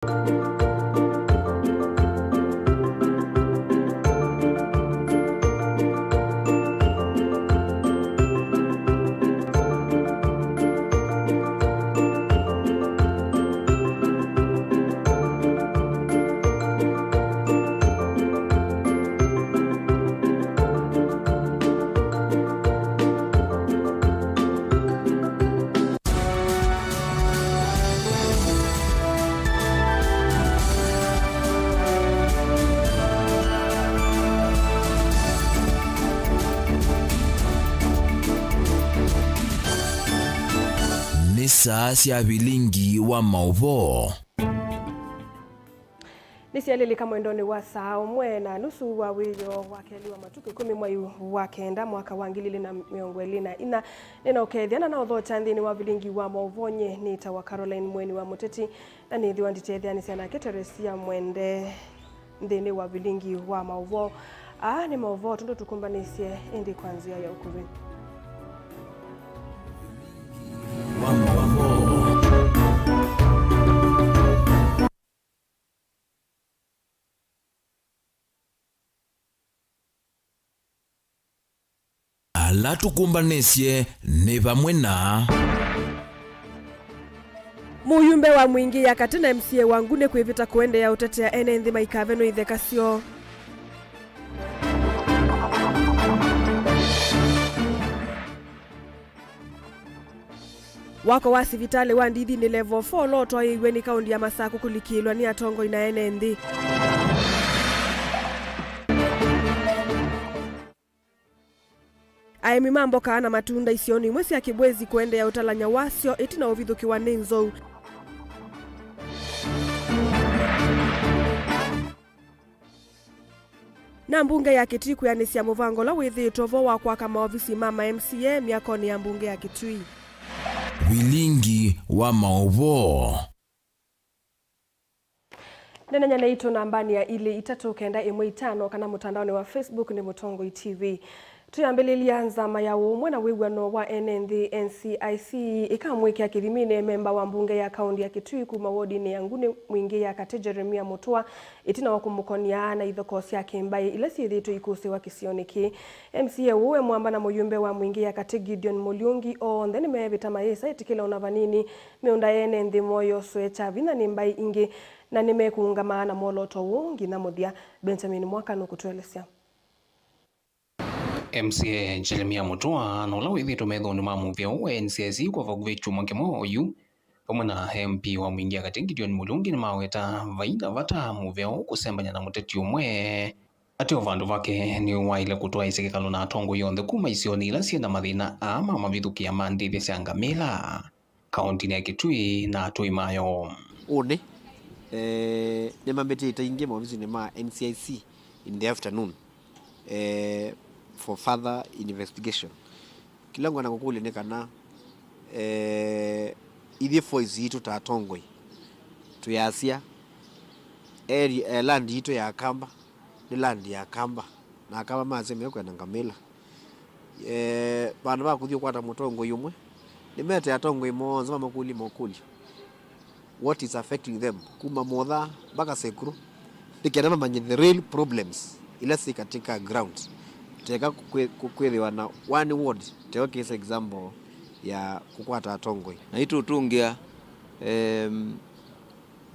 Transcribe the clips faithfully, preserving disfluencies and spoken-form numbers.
Nĩ saa sya vilingi wa maũvoo. Nĩsyalĩlĩka mwendonĩ wa saa ũmwe na nusu wa wĩoo wa kelĩ wa matukũ ĩkũmi mwai wa kenda mwaka wa ngili ilĩ na mĩongo ĩlĩ na inya. Nĩnaũkethya na naũthokya nthĩnĩ wa vilingi wa maũvoo. Nyie nĩtawa Caroline Mweni wa Mũteti, na nĩthĩwa nditetheanĩsya nake Teresia Mwende nthĩnĩ wa vilingi wa maũvoo. Aa nĩ maũvoo tondũ tũkũmbanĩsye, ĩndĩ kwa nzĩa ya ũkuvĩ. Ala tũkũmbanĩsye nĩ vamwe na. Mũyumbe wa Mwingĩ ya Katĩ na M C A wa Ngunĩ kwĩvĩta kũendeea ũtetea ene nthĩ maikavenwe itheka syoo. Wako wa sivitalĩ wa Ndithinĩ Level four ũla ũtwaĩĩw'e nĩ kaũndi ya Masakũ kũlikĩlwa nĩ atongoi na ene nthĩ. Aĩmi ma mboka na matunda isionĩ imwe sya Kibwezi kũendeea ũtalany'a wasyo ĩtina ũvithũkĩwa nĩ nzou. Na mbunge ya Kitui kwĩanĩsya mũvango ũla wĩthĩĩtwe vo wa kwaka maovisi ma ma M C A myakonĩ ya mbunge ya Kitui. Vilingi wa maũvoo. Nenany'a naitũ nambanĩ ya ilĩ itatũ kenda ĩmwe itano kana mũtandaonĩ wa Facebook nĩ Mũtongoi T V. Tũyambĩlĩlya, nzama ya ũũmwe na wĩw'ano wa ene nthĩ, N C I C, ĩkamwĩkĩa kĩthiminĩ memba wa mbunge ya kaũndi ya Kitui kuma wodinĩ ya Ngunĩ Mwingĩ ya Katĩ, Jeremia Mũtũa, ĩtina wa kũmũkony'a na ithokoo sya kĩmbaĩ ila syĩthĩĩtwe ikũsĩĩwa kĩsionĩ kĩĩ. M C A ũũ e mwamba na mũyumbe wa Mwingĩ ya Katĩ, Gideon Mũliungi, onthe nĩmeevĩta mayĩsa ĩtĩkĩla ona vanini mĩũnda ya ene nthĩ moo yoswe kya vinya nĩ mbaĩ ingĩ, na nĩmekũũngama na mwolooto ũũ nginya mũthya. Benjamin Mwaka nũkũtũelesya. M C A Jeremia Mũtũa, na ũla wĩthĩĩtwe methonĩ ma mũvĩa ũũ wa N C I C kwa vakuvĩ kyumwa kĩmwe oyu, vamwe na M P wa Mwingĩ ya Katĩ Gideon Mũliungi nĩmaweta vai na vata mũvĩa ũũ kũsembany'a na mũteti ũmwe. Ateo vandũ vake nĩwaĩle kũtwaĩĩsya kĩkalo na atongoi onthe kuma isionĩ ila syĩ na mathĩna aa mamavithũkĩa ma ndĩthya sya ngamĩla kaũntinĩ ya Kitui na atũi mayo. Ũnĩ, eh, nĩmambĩtĩte ingĩ maovisinĩ ma N C I C in the afternoon, eh, for further investigation. Kĩla ngwenda kũkũlya nĩ kana, eh, ithyĩ voice yitũ ta atongoi twĩasya, area, eh, land yitũ ya Akamba nĩ land ya Akamba, na Akamba masemea kwenda ngamĩla. Eh, vandũ va kũthi ũkwata mũtongoi ũmwe, nĩmete atongoi monthe mamakũlye makũlyo, what is affecting them, kuma Motha mpaka Sekuru, nĩ kenda mamanye the real problems ila syĩ katika ground. Teka kwĩ-, kwĩ-, kwĩthĩwa na one ward, teo case example ya kũkwata atongoi. Na itũtũngĩa, em,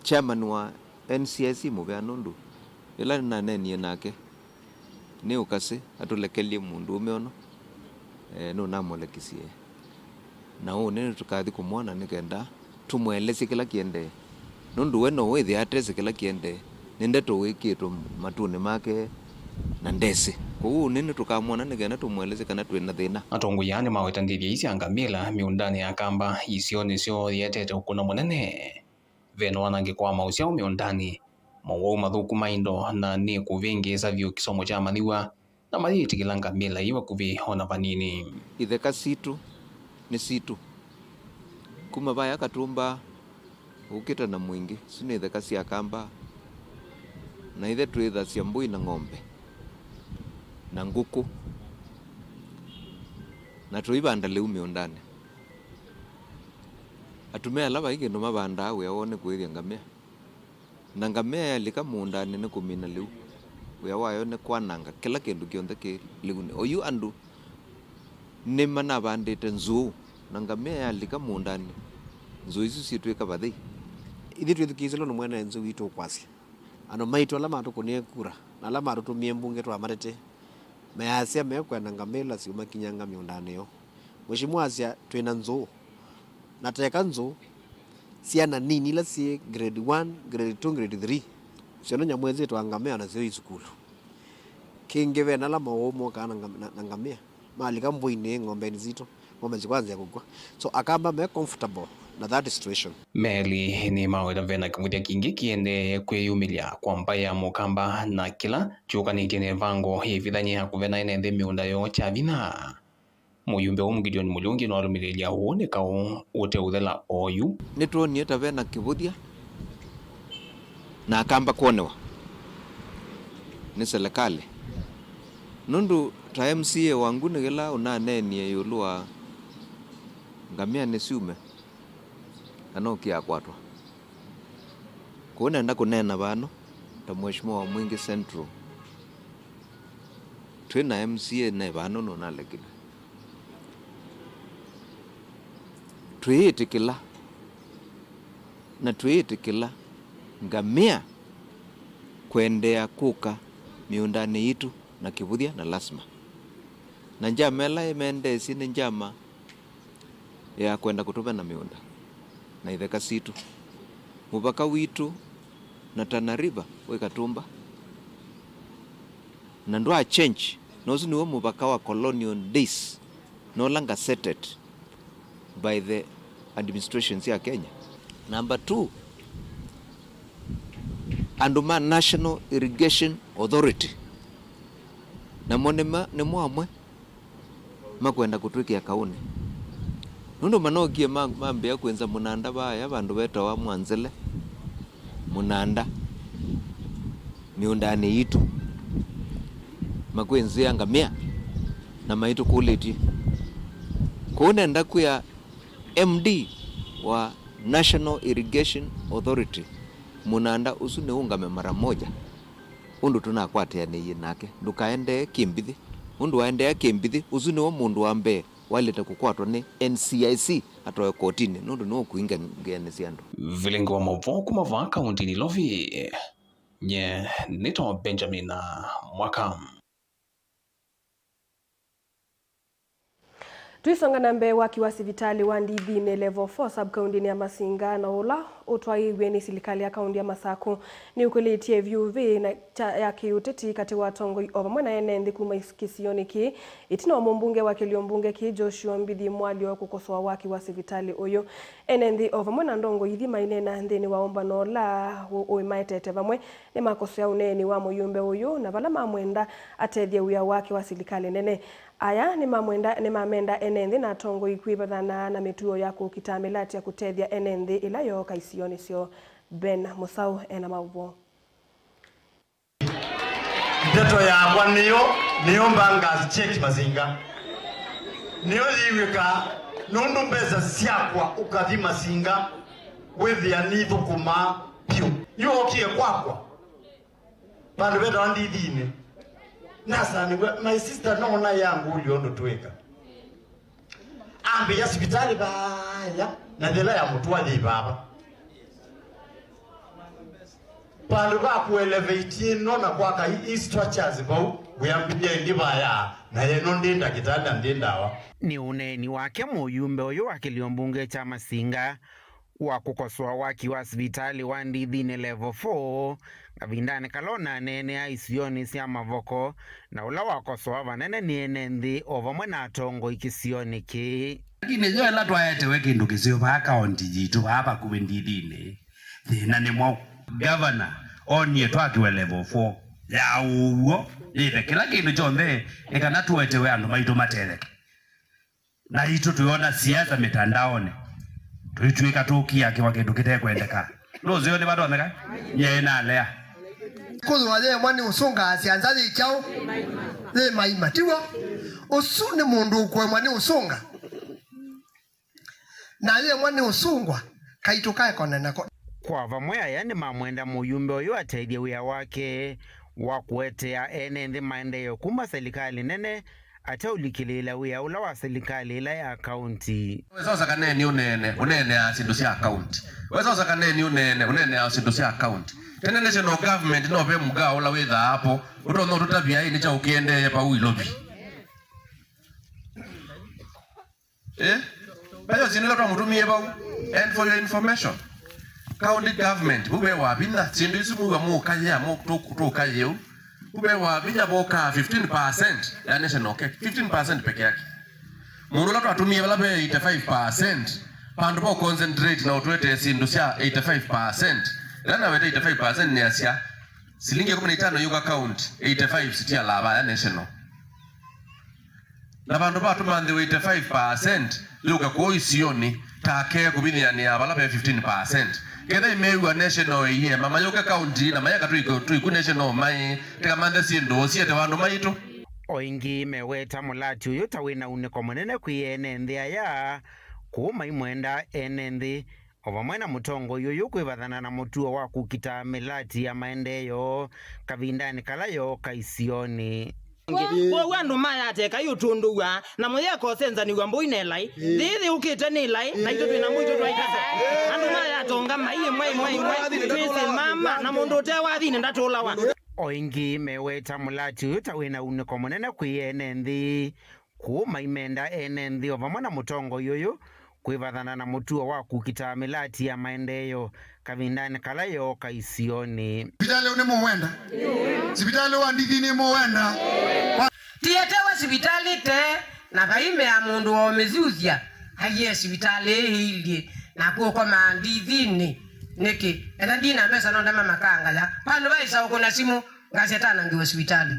chairman wa N C I C mũvea, nũndũ ĩla nĩnaneenie nake, nĩ ũkasĩ atũlekelye mũndũũme ũno, eh, nũnamũlekisye. Na ũnĩ nĩtũkathi kũmwona nĩ kenda tũmũelesye kĩla kĩendee, nũndũ we no wĩthĩa atesĩ kĩla kĩendee, nĩ ndeto wĩkĩtwe matũnĩ make na ndesĩ. Kwoou ũnĩ nĩtũkamwona nĩ kenda tũmũelesye kana twĩ na thĩna. Atongoi aa nĩmaweta ndĩthya ii sya ngamĩla mĩũndanĩ ya Akamba isionĩ syoo ietete ũkũna mũnene. Ve na wanangĩko wa maũsyao mĩũndanĩ, mowau mathũku ma indo, na nĩ kũvĩngĩĩsa vyũ kĩsomo kya amanyĩw'a, na mayĩtĩkĩla ngamĩla ĩ vakuvĩ o na vanini. Itheka sitũ nĩ sitũ. Kuma vaya Katũmba ũkĩte na Mwingĩ, isu nĩ itheka sya Akamba, na ithe twĩthasya mbũi na ng'ombe na ngũkũ, na tũivanda lĩu mĩũndanĩ. Atumĩa ala vai kĩndũ mavandaa wĩa woo nĩ kũĩthya ngamĩa. Na ngamĩa yalika mũũndanĩ nĩ kũmina lĩu. Wĩa wayo nĩ kwananga kĩla kĩndũ kyonthe kĩ lĩunĩ. Oyu andũ nĩmanavandĩte nzũũ, na ngamĩa yalika mũũndanĩ, nzũũ isu syĩtw'ĩka vathei. Ithyĩ twĩthukĩĩsye ũndũ mwene nthĩ witũ ũkwasya. Andũ maitũ ala matũkũnĩe kura na ala matũtũmie mbunge twamatete, measya mekwenda ngamĩla syũmakinyanga mĩũndanĩ yoo. Mheshimiwa asya twĩ na nzũũ, na teka nzũũ, syana nini ila syĩ grade one, grade two, grade three, syono nyamũ ĩzĩtwa ngamĩa nasyo i sukulu. Kĩngĩ ve na ala maũũ mokaa na ngam-, na, na ngamĩa, malika mbũinĩ ng'ombeni sitũ, ng'ombe sikwanzĩa kũkw'a. So Akamba me comfortable na that situation. Meli nĩmaweta ve na kĩvũthya kingĩ kĩendee kwĩyumĩlya kwa mbaĩ ya Mũkamba na kĩla kyũkanĩtye na ĩvango yĩvithany'a ya kũvena ene nthĩ mĩũnda yoo kya vinya. Mũyumbe ũmwe Gideon Mũlungi nĩwalũmĩlĩĩlya ũũ nĩ kaũ ũteũthela oyu. Nĩtwonie ta ve na kĩvũthya na Akamba kwonĩwa nĩ selekalĩ. Nũndũ ta M C A wa Nguni kĩla ũnaneenie ĩũlũ wa ngamĩa nĩsyume, kana ũkĩakwatwa. Kũu nenda kũneena vano ta Mheshimiwa wa Mwingi Central. Twĩ na M C A ne vano nũnalekilwe. Twĩĩtĩkĩla na twĩĩtĩkĩla ngamĩa kũendeea kũka mĩũndanĩ yitũ na kĩvũthya na lasima. Na njama ĩla ĩmendeesye nĩ njama ya kwenda kũtũvena mĩũnda na itheka sitũ. Mũvaka witũ na Tana River wĩ Katumba, na ndwa change, na ũsu nĩw'o mũvaka wa colonial days, na ũla gazetted by the administrations ya Kenya. Number two, andũ ma National Irrigation Authority namo nĩma-, nĩmo amwe makwenda kũtwĩkĩa kaũnĩ. Nũndũ manokie ma-, mambĩĩa kwĩnza mũnanda vaaya vandũ vetawa Mwanzele, mũnanda mĩũndanĩ yitũ, makwĩnzĩa ngamĩa na maitũkũlĩtye. Kũu nenda kwĩa M D wa National Irrigation Authority, mũnanda ũsu nĩũngame mara moja. Ũndũ tũnakwatĩanĩie nake, ndũkaendee kĩmbithĩ. Ũndũ waendeea kĩmbithĩ, ũsu nĩwe mũndũ wa mbee waĩlĩte kũkwatwa nĩ N C I C atwawe kotinĩ, nũndũ nĩwe ũkũinga ngeanĩ sya andũ. Vilingi wa maũvoo kuma vaa kaũntinĩ Nairobi, nye nĩtawa Benjamin Mwaka. Tũisonga na mbee, waki wa sivitalĩ wa Ndithinĩ Level four sub-kaũntĩnĩ ya Masinga na ũla ũtwaĩĩw'e nĩ silikalĩ ya kaũntĩ ya Masaku nĩũkũlĩtye vyũ ĩvĩnĩ ya kĩũteti katĩ wa atongoi o vamwe na ene nthĩ kuma kĩsionĩ kĩĩ, ĩtina wa mũmbunge wa kĩlio mbunge kĩĩ Joshua Mbithi Mwalyo kũkosoa waki wa sivitalĩ ũyũ. Ene nthĩ o vamwe na ndongoi ithi maineena nthĩnĩ wa ũmbano ũla ũ-, ũĩmaetete vamwe nĩmakosoa ũneeni wa mũyũmbe ũyũ na vala mamwenda atethye wĩa wake wa silikalĩ nene. Aya nĩmamwenda, nĩmamenda ene nthĩ na atongoi kwĩvathana na mĩtuo ya kũkita mĩlatĩ ya kũtethya ene nthĩ ĩla yooka isionĩ syoo. Ben Mũsaũ ena maũvoo. Ndeto yakwa nĩyo, nĩyo mbangas check Masinga. Nĩyo yĩw'ĩka nũndũ mbesa syakwa ũkathi Masinga wĩthĩa nithũkũmaa vyũ. Yu okie kwakwa. Vandũ vetawa Ndithinĩ. Nasanĩw'a, my sister, noona yangũlya ũndũ twĩka. Ambĩĩa sivitalĩ vaaya, na yĩla ya mũtwathi vava. Vandũ va kũelevate ĩno na kwaka i, i structures vau, wĩambĩĩa ĩngĩ vaya, na yeno ndĩ ndakĩtalĩ na ndĩ ndawa. Nĩ ũneeni wake mũyumbe ũyũ wa kĩlio mbunge kya Masinga wa kũkosoa waki wa sivitalĩ wa Ndithinĩ Level four, kavindanĩ kala ũnaneenea isionĩ sya Mavoko, na ũla wakosoa vanene nĩ ene nthĩ o vamwe na atongoi kĩsionĩ kĩĩ. Lakini yo ĩla twaetewe kĩndũ kĩseo vaa kaonti yitũ vaa vakuvĩ Ndithinĩ, thĩna nĩ mwaũ? Gavana onie twakiwe Level four ya ũw'o, yĩthe kĩla kĩndũ kyonthe, nĩ kana tũetewe andũ maitũ matetheke. Naitũ twĩona siasa mĩtandaonĩ, tũitw'ĩka tũkiakĩwa kĩndũ kĩtekwendeka. Nũseo nĩvatonyeka? Nyie nalea. Kwĩthĩwa yĩmwe nĩ ũsũnga asya nza yĩ kyaũ? Yĩ maima, tiw'o? Ũsu nĩ mũndũ ũkũemwa nĩ ũsũnga. Na yĩmwe nĩ ũsũngwa, kaitũ kaekone nako. Kwa vamwe, aya nĩmamwenda mũyumbe ũyũ atethye wĩa wake wa kũetea ene nthĩ maendeeo kuma silikalĩ nene ateũlikĩlĩĩla wĩa ũla wa silikalĩ ĩla ya kaunti. Wesa ũsakaneni ũneene, ũneeneaa syĩndũ sya kaunti. Wesa ũsakaneni ũneene, ũneeneaa syĩndũ sya kaunti. Tene national government no ve mũkaa ũla wĩthaa apo, ũtonya ũtũtavya ĩ nĩ kyaũ kĩendeeye vau Ilovi. Eh? Vayo syĩndũ ila twamũtũmie vau. And for your information, county government, vu ve wa vinya, syĩndũ isu muwa mũkayĩa, mu-, tũ-, tũkayĩu. Vu ve wa vinya vokaa fifteen percent ya national cake. Fifteen percent peke yake. Mũndũ ũla twatũmie vala ve eighty-five percent, vandũ va concentrate na ũtwetee syĩndũ sya eighty-five percent. Ĩla nawete eighty-five percent nĩasya, silingi ĩkũmi na itano yũka county, eighty-five sitialaa vaya national. Na vandũ va tũmanthĩwe eighty-five percent yũke kũũ isionĩ, take kũvinyĩanĩa vala ve fifteen percent. Ketha imeew'a national ĩyĩema, mayũke county na mayeka tũiku, tũiku national maĩ, tĩkamanthe syĩndũ, siete vandũ maitũ. O ĩngĩ meweta mũlati ũyũ ta wĩna unĩko mũnene kwĩ ene nthĩ aya, kũu maimwenda ene nthĩ o vamwe na mũtongoi ũyũ kwĩvathana na mũtuo wa kũkita mĩlati ya maendeeo kavindanĩ kala yooka isionĩ. Kwoou andũ mayateka ĩũtũndũw'a na mũyeka ũsenzanĩw'a mbũi na ĩlaĩ. Yĩĩ yĩũkĩte nĩ ĩlaĩ, na itũ twĩ na mbũi tũtwaitase. Andũ mayatonga mai ĩmwe ĩmwe ĩmwe, twĩsĩ mama, na mũndũ ũte wathinĩ ndatũlawa. O ĩngĩ meweta mũlati ũyũ ta wĩna unĩko mũnene kwĩ ene nthĩ. Kũu maimenda ene nthĩ o vamwe na mũtongoi ũyũ kwĩvathana na mũtuo wa kũkita mĩlati ya maendeeo kavindanĩ kala yooka isionĩ. Sivitalĩ ũũ nĩmũwenda? Sivitalĩ wa Ndithi nĩmũwenda? Tiete wa sivitalĩ tee, na vaimea mũndũ wa ũmĩthuthya, aiee sivitalĩ ĩĩ ĩilyĩ, naku ũkomaa Ndithinĩ nĩkĩ? Ethĩa ndina mbesa no ndema makangaya. Vandũ vaĩsa ũkũna simũ, ngasya tanangĩwa sivitalĩ.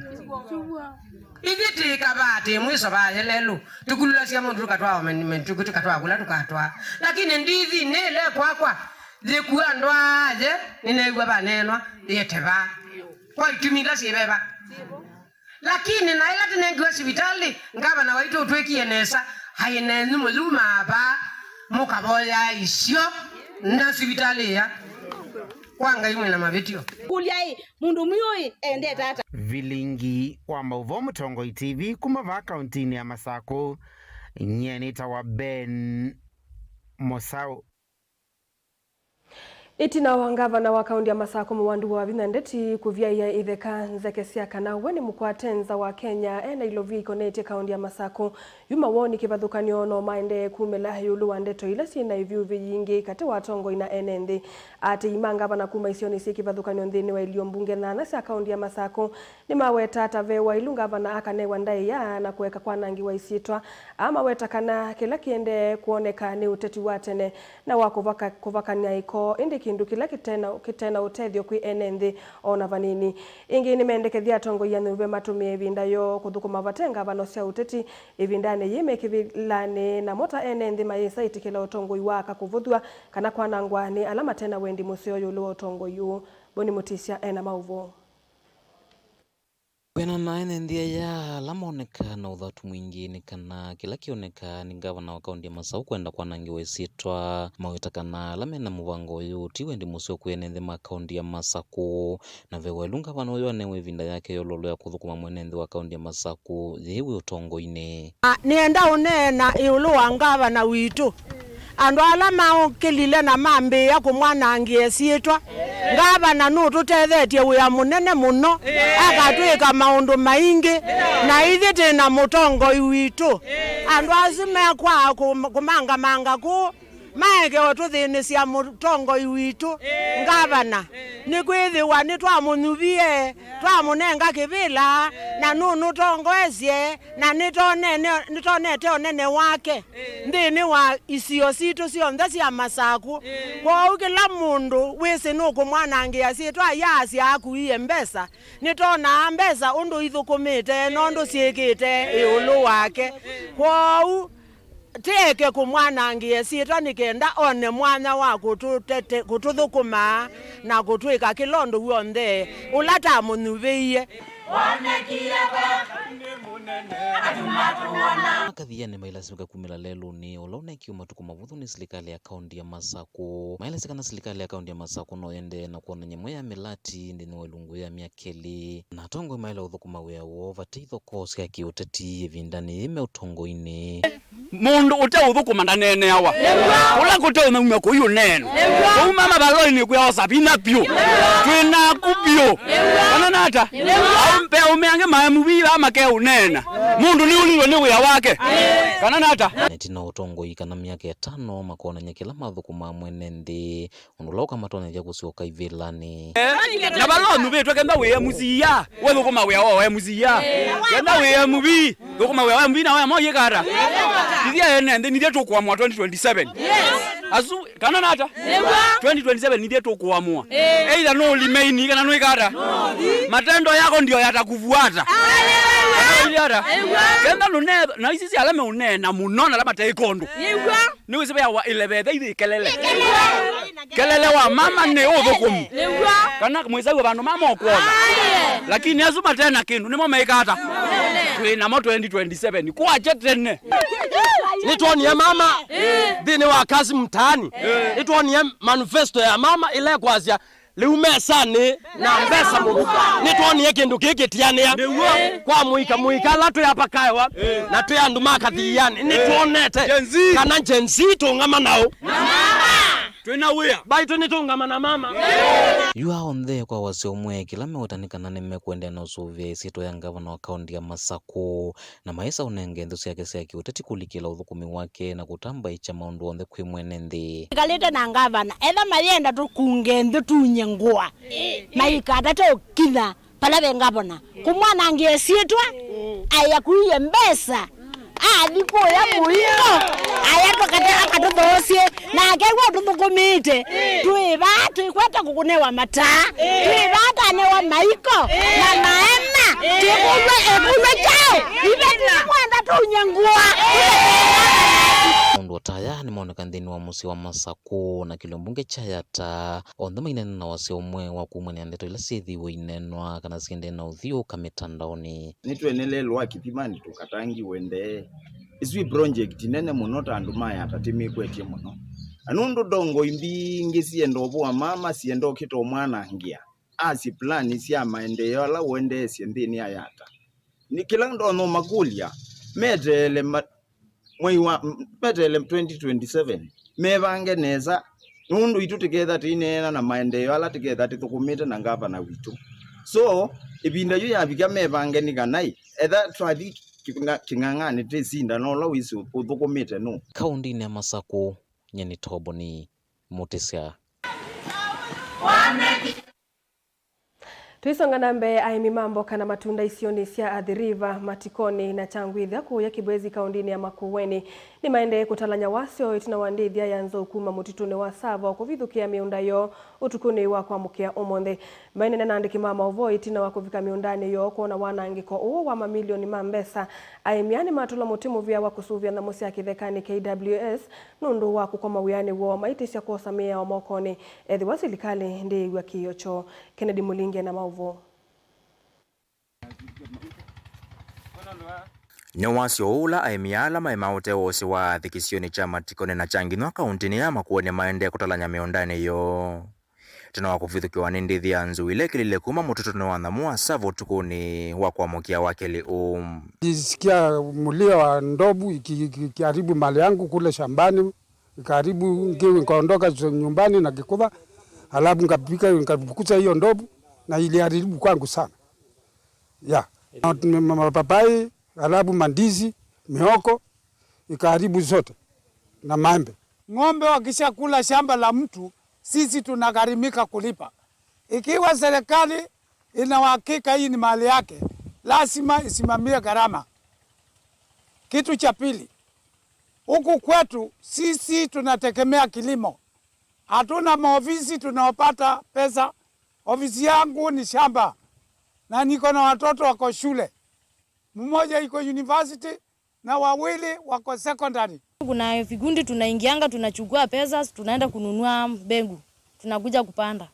Ithyĩ tĩ kavaa, tĩ mwĩso vaa yelelũ, tũkululasya mũndũ tũkatwaa omen-, men-, tũkĩ-, tũkatwaa kũla tũkatwaa. Lakini Ndithi nĩle kwakwa, yĩkua ndwaaye, nĩneew'a vaneenwa, yĩete vaa. Kwa itumi ila syĩ veva. Lakini na ĩla tũnengiwe sivitalĩ, ngavana waitũ ũtwĩkie nesa, aĩ nenyu mũyumaa vaa, mũkavoyaa isio na sivitalĩ ĩya. Kwa Ngai mwĩ na mavĩtyo. Kũlya ĩ, mũndũ mwiũ ĩ, endete ata? Vilingi wa maũvoo Mũtongoi T V kuma vaa kauntinĩ ya Masakũ. Nyie nĩtawa Ben Mũsaũ. Ĩtina wa ngavana wa kaunti ya Masakũ Mũwandu wa Vinya Ndeti kũvyaĩa itheka nzeke sya kana we nĩ mũkwate nza wa Kenya e Nailovi ikonetye kaunti ya Masakũ, yu mawoni kĩvathũkany'o no maendee kumĩla ĩũlũ wa ndeto ila syĩ na ĩvyũvĩ yingĩ katĩ wa atongoi na ene nthĩ. Aatĩĩi ma ngavana kuma isionĩ syĩ kĩvathũkany'o nthĩnĩ wa ilio mbunge nyanya sya kaunti ya Masakũ nĩmaweta ata ve wailu ngavana akanewa ndaĩa na kũeka kwanangĩwa isyĩtwa. Amaweta kana kĩla kĩendee kwoneka nĩ ũteti wa tene na wa kũvaka, kũvakany'a ĩko, ĩndĩ kĩndũ kĩla kĩtena, kĩtena ũtethyo kwĩ ene nthĩ o na vanini. Ĩngĩ nĩmendekethya atongoi anyuve matũmĩe ĩvinda yoo kũthũkũma vate ngavano sya ũteti ĩvindanĩ yĩĩ me kĩvĩlanĩ, namo ta ene nthĩ mayĩsa ĩtĩkĩla ũtongoi wa aka kũvũthw'a kana kwanangwa nĩ ala matena wendi mũseo ĩũlũ wa ũtongoi ũũ. Boni Mũtisya ena maũvoo. Kwĩanana na ene nthĩ aya ala monekaa na ũthatu mwingĩ nĩ kana kĩla kĩonekaa nĩ ngavana wa kaunti ya Masakũ kwenda kwanangĩwa ĩsyĩtwa, maweta kana ala mena mũvango ũyũ ti wendi mũseo kwĩ ene nthĩ ma kaunti ya Masakũ. Na ve wailu ngavana ũyũ anewe ĩvinda yake yololo ya kũthũkũma mwene nthĩ wa kaunti ya Masakũ yĩĩ wĩ ũtongoinĩ. Nĩenda ũneena ĩũlũ wa ngavana witũ. Andũ ala maũkĩlile na mambĩĩa kũmwanangĩa syĩtwa, ngavana nũtũtethetye wĩa mũnene mũno, akatwĩka maũndũ maingĩ, na ithyĩ twĩ na mũtongoi witũ. Andũ asu mekwaa kũm-, kũmangamanga kũũ, maeke ũtũthĩnĩsya mũtongoi witũ, ngavana, nĩkwĩthĩwa nĩtwamũnyuvie, twamũnenga kĩvĩla, na nũnũtongoesye, na nĩtonene-, nĩtonete ũnene wake nthĩnĩ wa isio sitũ syonthe sya Masakũ. Kwoou kĩla mũndũ wĩsĩ nũkũmwanangĩa syĩtwa yaasya akuie mbesa, nĩtonaa mbesa ũndũ ithũkũmĩte na ũndũ syĩkĩte ĩũlũ wake. Kwoou tĩeke kũmwanangĩa syĩtwa nĩ kenda one mwanya wa kũtũtete-, kũtũthũkũma na kũtwĩka kĩla ũndũ w'onthe ũla tamũnyuvĩie. Wonekie va? Akathianĩ mailasimĩka kumĩla lelũnĩ ũla ũnekiwe matukũ mavũthũ nĩ silikalĩ ya kaũnti ya Masakũ. Maelesya kana silikalĩ ya kaũnti ya Masakũ no yendee na kwonany'a ĩmwe ya mĩlati nthĩnĩ wa ĩlungu ya myaka ĩlĩ, na atongoi maĩle ũthũkũma wĩa woo vate ithokoo sya kĩũteti ĩvindanĩ yĩĩ me ũtongoinĩ. Mũndũ ũteũthũkũma ndaneeneawa. Kũla kũteũnaumya kũi ũneena. Kũu mama valoinĩ kwĩaosa vinya vyũ. Twĩ naku vyũ. Kana nata? Aũme angĩ ma M V vaa makeũneena. Mũndũ nĩũlilwe nĩ wĩa wake. Kana nata? Na ĩtina wa ũtongoi kana myaka ĩtano makonany'a kĩla mathũkũmaa mwene nthĩ, ũndũ ũla ũkamatonyethya kũsyoka ivĩlanĩ. Eh, na vala ũnyuvĩtwe kenda wĩ M C A, wethũkũma wĩa wa M C A. Kenda wĩ M V, thũkũma wĩa wa M V na wa M O yĩkata. Ithyĩ ene nthĩ nithyĩ tũkũamũa twenty twenty-seven. Asu, kana nata? Twenty twenty-seven nithyĩ tũkũamũa. Either no limeini kana no ikata. Matendo yako ndio yatakufuata. Kana ikata. Kenda nũne, na isi si ala meũneena mũno na ala mateĩkondũ. Nĩwĩsĩ veawa ĩlevetha ithyĩ kelele. Kelele wa mama nĩ ũthũkũmi. Nĩw'o. Kana mwĩsaw'a vandũ mama ũkwona. Lakini asu mate na kĩndũ nĩmo meĩka ata? Twĩ namo twenty twenty-seven. Kwache tene. Nĩtwonie mama nthĩnĩ wa Kazi Mtaani. Nĩtwonie manifesto ya mama ĩla ĩkwasya lĩu mesanĩ na mbesa mũno. Nĩtwonie kĩndũ kĩĩ kĩtianĩa. Nĩw'o. Kwa mũika mũika ala twĩ apakaewa na twĩ andũ ma kathianĩ. Nĩtwonete Gen Z. Kana Gen Z tũng'ama naũ. Twĩ na wĩa. Baitũ nĩtũng'ama na mama. Yu aa onthe kwa wasya ũmwe, kĩla meũtanĩ kana nĩmekũendeea na ũsũvĩa ĩsyĩtwa ya ngavana wa kaũnti ya Masakũ, na maĩsa ũnenge nthĩ syake sya kĩũteti kũlikĩla ũthũkũmi wake na kũtambaĩkya maũndũ onthe kwĩ mwene nthĩ. Ĩkalĩte na ngavana, etha mayenda tũkunge nthĩ tunye ngũa, maikatate ũkinya vala ve ngavana kũmwanangĩa ĩsyĩtwa, aya kuie mbesa, athi kũya mũingo, aya tũkate akatũthoosye, nake w'o tũthũkũmĩĩte, twĩ vaa twĩkwete kũkũnewa mataa, twĩ vaa tanewa maiko na maema, twĩkũlwe ĩkũlwe kyaũ, ithe tũmwenda tũunye ngũa. Maũndũ o ta aya nĩmoneka nthĩnĩ wa mũsyĩ wa Masakũ na kĩlio mbunge kya Yatta, onthe maineena na wasya ũmwe wa kumany'a ndeto ila syĩthĩiwe ineenwa kana syĩendee na ũthyũũka mĩtandaonĩ. Nĩtwendelee lũa kĩthimani tũkatangiwe ndee. Ĩsu ĩ project nene mũno ta andũ ma Yatta tĩmĩkwetye mũno. Na nũndũ ndongoi mbingĩ syenda ũvũa mama, syenda ũkĩta ũmwanangĩa. Asye plan sya maendeeo ala ũendeesye nthĩnĩ ya Yatta. Nĩ kĩla ndonya ũmakũlya, meteele ma-, mwei wa, m-, meteele twenty twenty-seven, mevange nesa, nũndũ itũ tĩketha tĩineena na maendeeo ala tĩketha tĩthũkũmĩte na ngavana witũ. So, ĩvinda yu yavika mevange nĩ kana ĩ, etha twathi kĩng'a-, kĩng'ang'anĩ tĩsinda na ũla wĩsĩ ũthũkũmĩte nũũ. Kaũndĩnĩ ya Masakũ, nyie nĩ Toboni Mũtĩsya. Tũisonga na mbee, aĩmi ma mboka na matunda isionĩ sya Athi River, Matikoni na Kyangwĩthya kũũya Kibwezi kaũndĩnĩ ya Makueni nĩmaendee kũtalany'a wasyo ĩtina wa ndĩthya ya nzou kuma mũtitũnĩ wa Tsavo kũvithũkĩa mĩũnda yoo ũtukũnĩ wa kwamũkĩa ũmũnthĩ. Maineena na andĩki ma maũvoo ĩtina wa kũvika mĩũndanĩ yoo kwona wanangĩko ũũ wa mamilioni ma mbesa, aĩmi aa nĩmatũlwa mũtĩ mũvĩa wa kũsũvĩa nyamũ sya kĩthekanĩ, K W S, nũndũ wa kũkwama wĩanĩ woo maitĩsya kwosa mĩao mokonĩ ethĩwa silikalĩ ndĩĩw'a kĩĩo kyoo. Kennedy Mũlinge na maũvoo. Nĩ wasyo ũũ ũla aĩmi ala maĩ ma ũtee wa ũsĩ wa Athi kĩsionĩ kya Matikoni na Kyanginwa kaũntĩnĩ ya Makueni maendee kũtalany'a mĩũndanĩ yoo. Tene wa kũvithũkĩwa nĩ ndĩthya ya nzou ĩla ĩkĩlile kuma mũtitũnĩ wa nyamũ wa Tsavo ũtukũnĩ wa kwamũkĩa wa kelĩ ũũ. Nilisikia mlio wa ndovu iki-, iki-, ikiharibu mali yangu kule shambani, ikaharibu, ngi-, nikaondoka nyumbani na kikutha, alafu nikapika, nikafukuza hiyo ndovu na iliharibu kwangu sana. Ya. Ma-, ma-, mapapai, alafu mandizi, mihogo, ikaharibu zote na maembe. Ng'ombe wakishakula shamba la mtu, sisi tunagharimika kulipa. Ikiwa serikali ina uhakika hii ni mali yake, lazima isimamie gharama. Kitu cha pili, huku kwetu sisi tunategemea kilimo. Hatuna maofisi tunaopata pesa. Ofisi yangu ni shamba na niko na watoto wako shule. Mmoja iko university na wawili wako secondary. Kuna vikundi tunaingianga, tunachukua pesa, tunaenda kununua mbegu, tunakuja kupanda.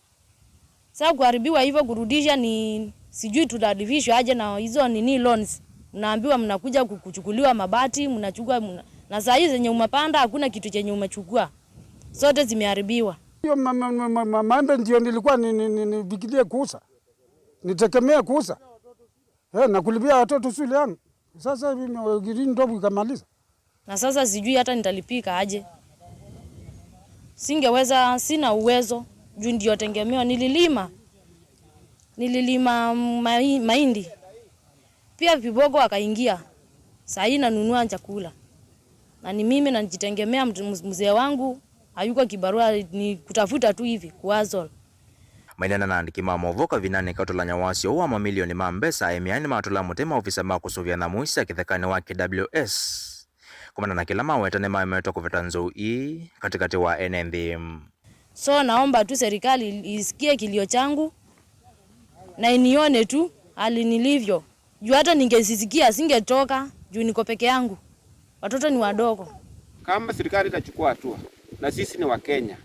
Sasa kuharibiwa hivyo, kurudisha ni sijui tutarudishwa aje na hizo nini, loans. Mnaambiwa mnakuja ku-, kuchukuliwa mabati, mnachukua, mna-, na saa hii zenye umepanda hakuna kitu chenye umechukua. Zote zimeharibiwa. Hiyo ma-, ma-, ma-, ma-, ma-, maembe ndio nilikuwa ni-, ni-, ni-, nifikirie kuuza. Nitegemea kuuza. Eh, na kulipia watoto shule yangu. Sasa hivi ime-, green top ikamaliza. Na sasa sijui hata nitalipika aje. Singeweza, sina uwezo. Juu ndio tegemeo. Nililima. Nililima mai-, mahindi. Pia viboko akaingia. Saa hii nanunua chakula. Na ni mimi najitegemea, mtu-, mz-, mzee wangu hayuko kibarua, ni kutafuta tu hivi, kuhustle. Maineena na andĩki ma maũvoo kavindanĩ ka ũtalany'a wasyo ũũ wa mamilioni ma mbesa, aĩmi aa nĩmatũla mũtĩ maovisa ma kũsũvĩa nyamũ sya kĩthekanĩ wa K W S. Kumana na kĩla maweta, nĩmaemetwe kũveta nzou ii katĩkatĩ wa ene nthĩ. So naomba tu serikali isikie kilio changu na inione tu hali nilivyo. Juu hata ningesisikia, singetoka, juu niko peke yangu. Watoto ni wadogo. Kama serikali itachukua hatua, na sisi ni Wakenya,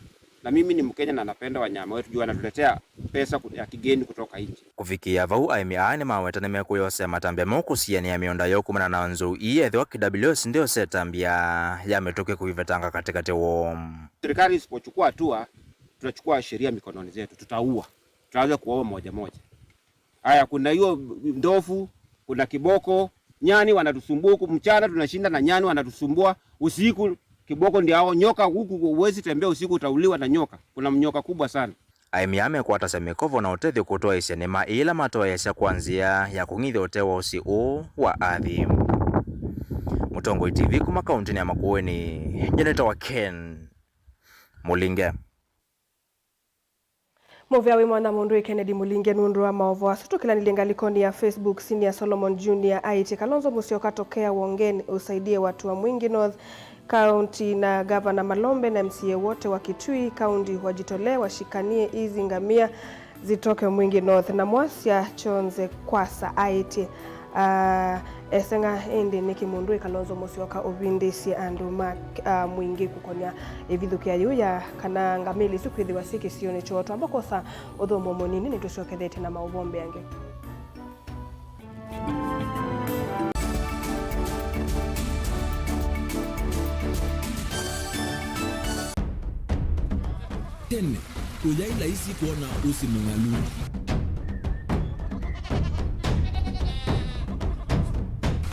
na mimi ni Mkenya na napenda wanyama wetu, juu wanatuletea pesa ku-, ya kigeni kutoka nje. Kũvikĩĩa vau, aĩmi aa nĩmaweta nĩmekũyosea matambya meũ kũsianĩa mĩũnda yoo kumana na nzou ii, ethĩwa K W S ndĩosetambya ya mĩtũkĩ kũivetanga katĩkatĩ woo. Serikali isipochukua hatua, tutachukua sheria mikononi zetu, tutaua. Tutaanza kuwaua moja moja. Haya, kuna hiyo ndovu, kuna kiboko, nyani wanatusumbua huku, mchana tunashinda na nyani wanatusumbua, usiku kiboko ndio hao, nyoka huku, huwezi tembea usiku, utauliwa na nyoka. Kuna nyoka kubwa sana. Aĩmi aa mekwatasya mĩkovo na ũtethyo kũtwaĩsya nĩma ila matoeesya kwa nzĩa ya kũng'ithya ũtee wa ũsyĩ ũũ wa athi. Mũtongoi T V kuma kauntinĩ ya Makueni, nyie nĩtawa Ken Mũlinge. Mũvea wĩ mwanya mũndũ ĩ Kennedy Mũlinge nũndũ wa maũvoo asu. Tũkĩlanĩlye ngalĩkonĩ ya Facebook, Senior Solomon Junior aĩtye, Kalonzo Musyoka, tokea wongeni usaidie watu wa Mwingi North County na Gavana Malombe na M C A wote wa Kitui County wajitolee washikanie hizi ngamia zitoke Mwingi North. Na Mwasya Chonze Kwasa aĩtye, ah, eseng'a ĩndĩ nĩkĩ mũndũ ĩ Kalonzo Musyoka ũvindĩsye andũ ma, ah, Mwingi kũkonya ĩvithũkĩa yĩu ya kana ngamĩli isu kwĩthĩwa syĩ kĩsionĩ kyoo. Twamba kwosa ũthũmũo mũnini, nĩtũsyokethetye na maũvoo mbeange. Tene, ũyaĩ laisi kwona ũsĩ mũng'alu.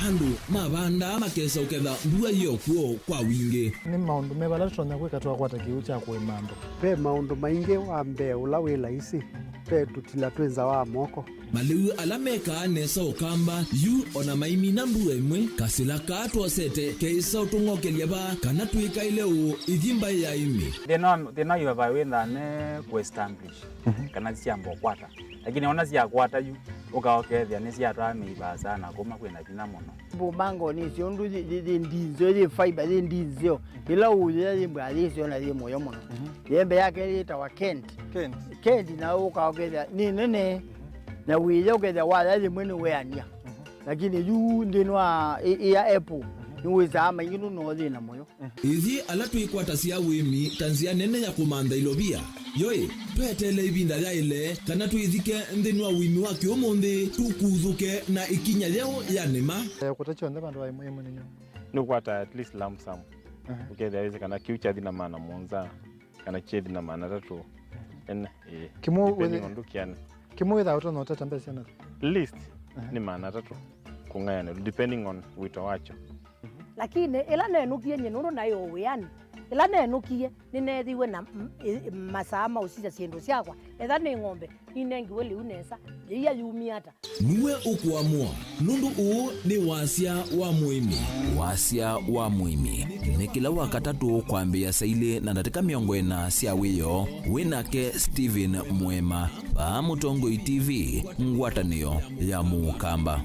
Andũ mavandaa makesa ũketha mbua yĩ o kw'o kwa wingĩ. Nĩ maũndũ meva ala tũtonya kwĩka twakwata kĩw'ũ kya kũĩma andũ? Ve maũndũ maingĩ. Wa mbee ũla wĩ laisi, ve tũtila twĩ nza wa moko. Malĩu ala mekaa nesa ũkamba yu o na maimina mbua ĩmwe, kasĩla kaa twosete keĩsa ũtũng'okelya vaa kana twĩkaĩle ũũ ithi mbaĩ ya ĩmĩ. Thĩna wa, thĩna wa ivavai wĩthaa ne kũ establish, mhm, kana syamba ũkwata. Lakini ona syakwata yu, ũka ũkethĩa nĩsyatwaa mĩivaa sana kuma kwĩna vinya mũno. Mbumbango nĩsyo ũndũ yĩ, yĩ, yĩ ndinzeo, yĩ fiber, yĩ ndinzeo. Ĩla ũũyĩa yĩ mbaa yĩsyo na yĩ mũyo mũno. Mhm. Yembe yake yĩtawa Kent. Kent. Kent na ũka ũkethĩa nĩ nene. Mhm. Na wĩya ũkethĩa waya yĩmwe nĩ weania. Mhm. Lakini yu nthĩnĩ wa ĩ-, ĩya apple, mhm, nĩwĩsaa maingĩ nũno thĩna mũyo. Ithyĩ ala twĩkwatasya ũĩmi ta nzĩa nene ya kũmantha ilovia, yoĩ, tweteele ĩvinda yaĩle kana twĩthike nthĩnĩ wa ũĩmi wa kĩũmũnthĩ, tũkuthũke na ĩkinya yeũ ya nĩma. Eh, kũta kyonthe vandũ va ĩmwe ĩmwe nĩ nyũmũ. Nĩũkwata at least lump sum. Aha. Ũkethĩa wĩsĩ kana kĩu kyathi na maana mũonza, kana kyethi na maana atatũ. Ene, ĩĩ. Kĩmwe depending wĩthĩ-, on ndũkĩane. Kĩmwe wĩthaa ũtonya ũtata mbesa na? Least, aha, nĩ maana atatũ kũng'ayanĩlwa, depending on wĩto wakyo. Lakini ĩla nenũkie nyie, nũndũ naĩ o wĩanĩ, ĩla nenũkie, nĩneethiwe na m-, ĩ-, masaa ma ũsisya syĩndũ syakwa. Etha nĩ ng'ombe, ninengiwe lĩu nesa, yĩia yumie ata? Nue ũkũamũa, nũndũ ũũ nĩ Wasya wa Mũĩmi. Wasya wa Mũĩmi nĩ kĩla Wakatatũ kwambĩĩa saa ilĩ na ndatĩka mĩongo ĩna sya wĩoo, wĩ nake Stephen Mũema, vaa Mũtongoi T V, ngwatanĩo ya Mũkamba.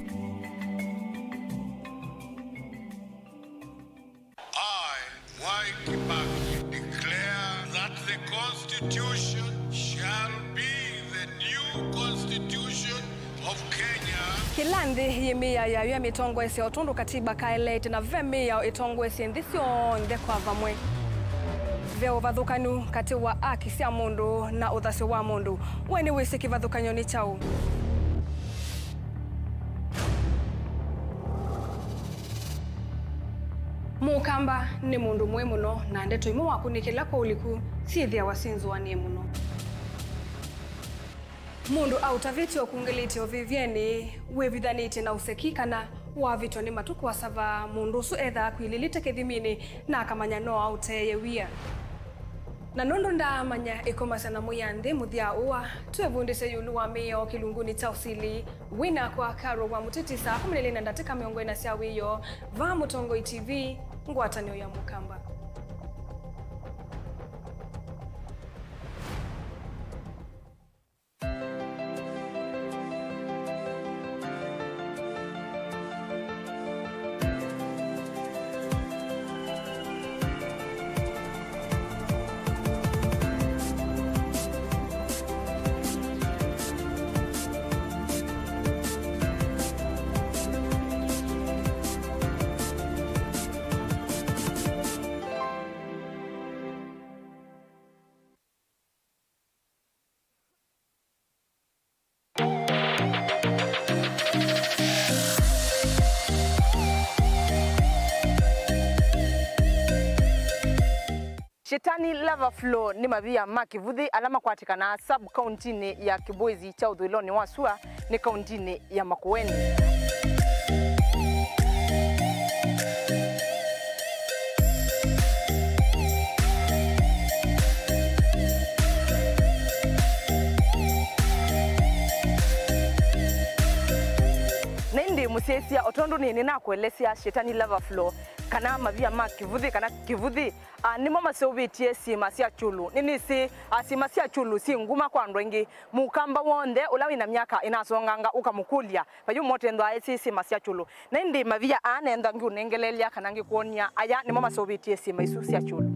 I, Mwai Kibaki, declare that the Constitution shall be the new Constitution of Kenya. Kĩla nthĩ yĩ mĩao yayo ya mĩtongoesya o tondũ katiba kaeleete, na ve mĩao ĩtongoesye nthĩ syonthe kwa vamwe. Ve ũvathũkanu katĩ wa aki sya mũndũ na ũthasyo wa mũndũ. We nĩwĩsĩ kĩvathũkany'o nĩ kyaũ? Mũkamba nĩ mũndũ mũĩ mũno, na ndeto imwe wakunĩkĩla kwa ũliku syĩthĩawa syĩ nzũanĩe mũno. Mũndũ aũtavĩtye ũkungĩlĩte ũvĩvyenĩ wĩvithanĩtye na ũseki kana wavĩtwa nĩ matukũ asava, mũndũ ũsu ethaa akwilĩlĩte kĩthiminĩ na akamanya no aũteeye wia. Na nũndũ ndaamanya ĩkomasya na mwĩanthĩ mũthya ũa, twĩvundĩsye ĩũlũ wa mĩao kĩlungunĩ kya ũsili. Wĩ nakwa Carol wa Mũtiti saa kũmi na ilĩ na ndatĩka mĩongo ĩna sya wĩoo, vaa Mũtongoi T V, ngwatanĩo ya Mũkamba. Shetani Lava Flow nĩ mavia ma kĩvũthĩ ala makwatĩkanaa sub-kauntinĩ ya Kĩbwezi kya ũthũĩlonĩ wa sua nĩ kauntinĩ ya Makueni. Na ĩndĩ mũsyaĩĩsya, o tondũ nĩ nĩnakũelesya Shetani Lava Flow, kana mavia ma kĩvũthĩ, kana kĩvũthĩ, a, nĩmo maseũvĩtye syĩma sya kyũlũ. Nĩnĩsĩ, a, syĩma sya kyũlũ syĩ nguma kwa andũ aingĩ. Mũkamba w'onthe ũla wĩ na myaka ĩnasonganga ũkamũkũlya, vai ũmwe ũtethwaa esĩ syĩma sya kyũlũ. Na ĩndĩ mavia aa nenda ngĩũnengeleelya kana ngĩkwony'a, aya nĩmo maseũvĩtye syĩma isu sya kyũlũ.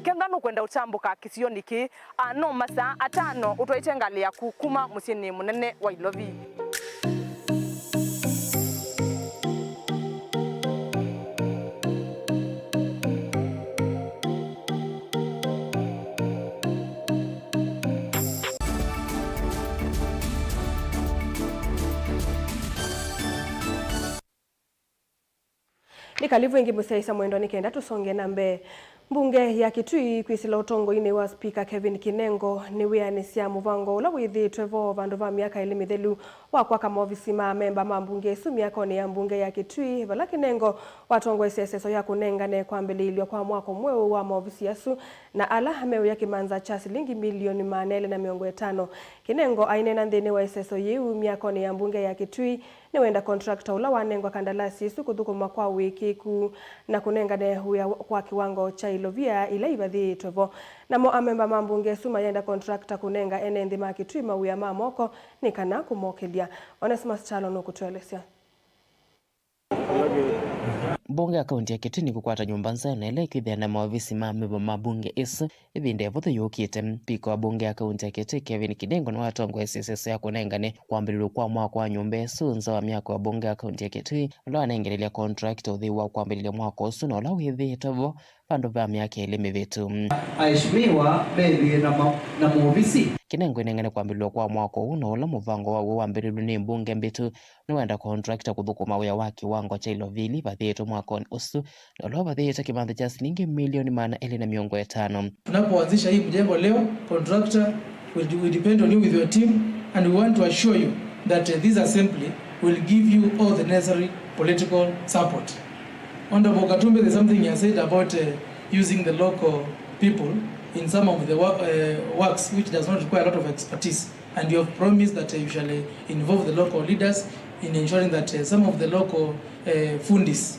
Kenda nũkwenda ũtambũka kĩsionĩ kĩĩ, a, no masaa atano ũtwaĩte ngalĩ yaku kuma mũsyĩnĩ mũnene wa Ilovi. Nĩ kalivu ĩngĩ mũsyaĩĩsya mwendwa nĩ kenda tũsonge na mbee. Mbunge ya Kitui kwĩsĩla ũtongoinĩ wa Spika Kevin Kinengo nĩwĩanĩsya mũvango ũla wĩthĩĩtwe vo vandũ va myaka ĩlĩ mĩthelu wa kwaka maovisi ma amemba ma mbunge ĩsu myakonĩ ya mbunge ya Kitui, vala Kinengo watongoesye ĩseso ya kũnengane kwambĩlĩĩlw'a kwa mwako mweũ wa maovisi asu na ala meũya kĩmanza kya silingi milioni maana elĩ na mĩongo ĩtano. Kinengo aineena nthĩnĩ wa ĩseso yĩu myakonĩ ya mbunge ya Kitui, nĩwenda contractor ũla wanengwa kandalasi ĩsu kũthũkũma kwa ũĩkĩĩku na kũnengane wĩa kwa kĩwango kya ilovia ila ivathĩĩtwe vo. Namo amemba ma mbunge ĩsu mayenda contractor kũnenga ene nthĩ ma Kitui mawĩa ma moko nĩ kana kũmokĩlya. Onesmus Kyalo nũkũtũelesya. Mbunge ya kaunti ya Kitui nĩkũkwata nyũmba nzeo na ĩla ĩkwĩthĩa na maovisi ma amemba ma mbunge ĩsu. Ĩvinda ĩvũthũ yũkĩte, Spika wa mbunge ya kaunti ya Kitui, Kevin Kinengo, nĩwatongoesye ĩseso ya kũnengane kwambĩlĩlw'a kwa mwako wa nyũmba ĩsu nza wa myako ya mbunge ya kaunti ya Kitui, ũla wanengelelya contractor ũthei wa kwambĩlĩlya mwako ũsu na ũla wĩthĩĩtwe vo vandũ va myaka ĩlĩ mĩvĩtu. Aheshimiwa methĩe na ma-, na maovisi. Kinengo ĩnengane kwambĩlĩlw'a kwa mwako ũũ na ũla mũvango waw'o wambĩlĩlw'e nĩ mbunge mbĩtu, nĩwenda contractor kũthũkũma wĩa wa kĩwango kya ilovia ila ivathĩĩtwe mwakonĩ ũsu, na ũla ũvathĩĩte kĩmanza kya silingi milioni maana elĩ na mĩongo ĩtano. Tunapoanzisha hii mjengo leo, contractor will, will depend on you with your team, and we want to assure you that, uh, this assembly will give you all the necessary political support. Honorable Katumbe, there's something you said about, uh, using the local people in some of the wo-, uh, works which does not require a lot of expertise. And you have promised that, uh, you shall, uh, involve the local leaders in ensuring that, uh, some of the local, uh, fundis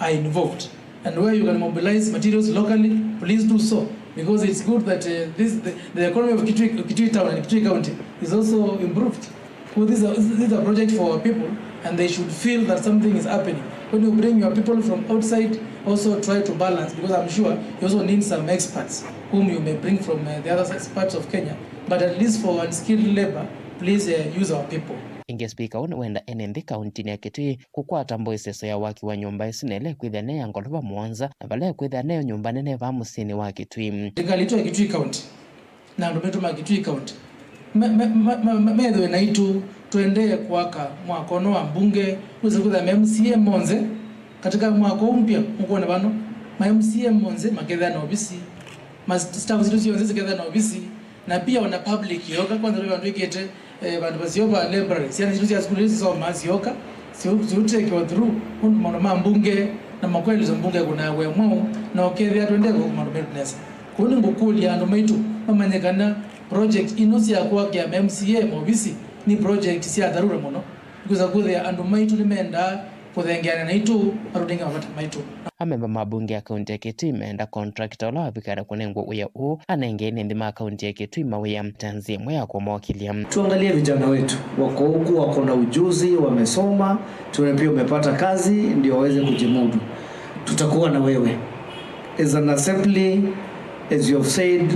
are involved. And where you can mobilize materials locally, please do so, because it's good that, uh, this, the, the economy of Kitui, Kitui Town and Kitui County is also improved. Well, these are, these are projects for our people, and they should feel that something is happening. When you bring your people from outside, also try to balance, because I'm sure you also need some experts whom you may bring from, uh, the other parts of Kenya. But at least for unskilled labor, please, uh, use our people. Ĩngĩ, spika ũũ nĩwenda ene nthĩ kauntinĩ ya Kitui kũkwata mbũĩ ĩseso ya waki wa nyũmba ĩsu, na ĩla ĩkwĩthĩa ne ya ngolova mũonza, na vala ĩkwĩthĩa neyo nyũmba nene vaa mũsyĩnĩ wa Kitui. Serikali yetu ya Kitui County na andũ maitũ ma Kitui County me- me- me- me- me- methĩwe naitũ tũendee kũaka mwako ũno wa mbunge, wĩsa kwĩthĩa ma M C A monthe katika mwako ũũ mpya mũkwone vano, ma M C A monthe makethĩa na ovisi, ma staff sitũ syonthe sikethĩa na ovisi, na pia ona public yoka, kwanza ve vandũ ĩkĩte eh, vandũ vaseo va library, syana sitũ sya sukulu ĩsu sisoma syoka, siu- siutekewa through nũndũ maũndũ ma mbunge na makwelesyo mbunge kũnawe mwaũ, na ũkethĩa tũendee kũka maũndũ maitũ nesa. Kwoou nĩngũkũlya andũ maitũ mamanye kana project ino sya kwakĩa ma M C A maovisi nĩ project sya dharura mũno, nĩkwĩsa kwĩthĩa andũ maitũ nĩmendaa kũthengeana naitũ matũnenge mavata maitũ. Amemba ma mbunge ya kaunti ya Kitui meenda contractor ũla wavikana kũnengwa wĩa ũũ anenge ene nthĩ ma kaunti ya Kitui mawĩa ta nzĩa ĩmwe ya kũmokĩlya. Tuangalie vijana wetu wako huku, wako na ujuzi, wamesoma, tuone pia umepata kazi ndio waweze kujimudu. Tutakuwa na wewe. As an assembly, as you have said,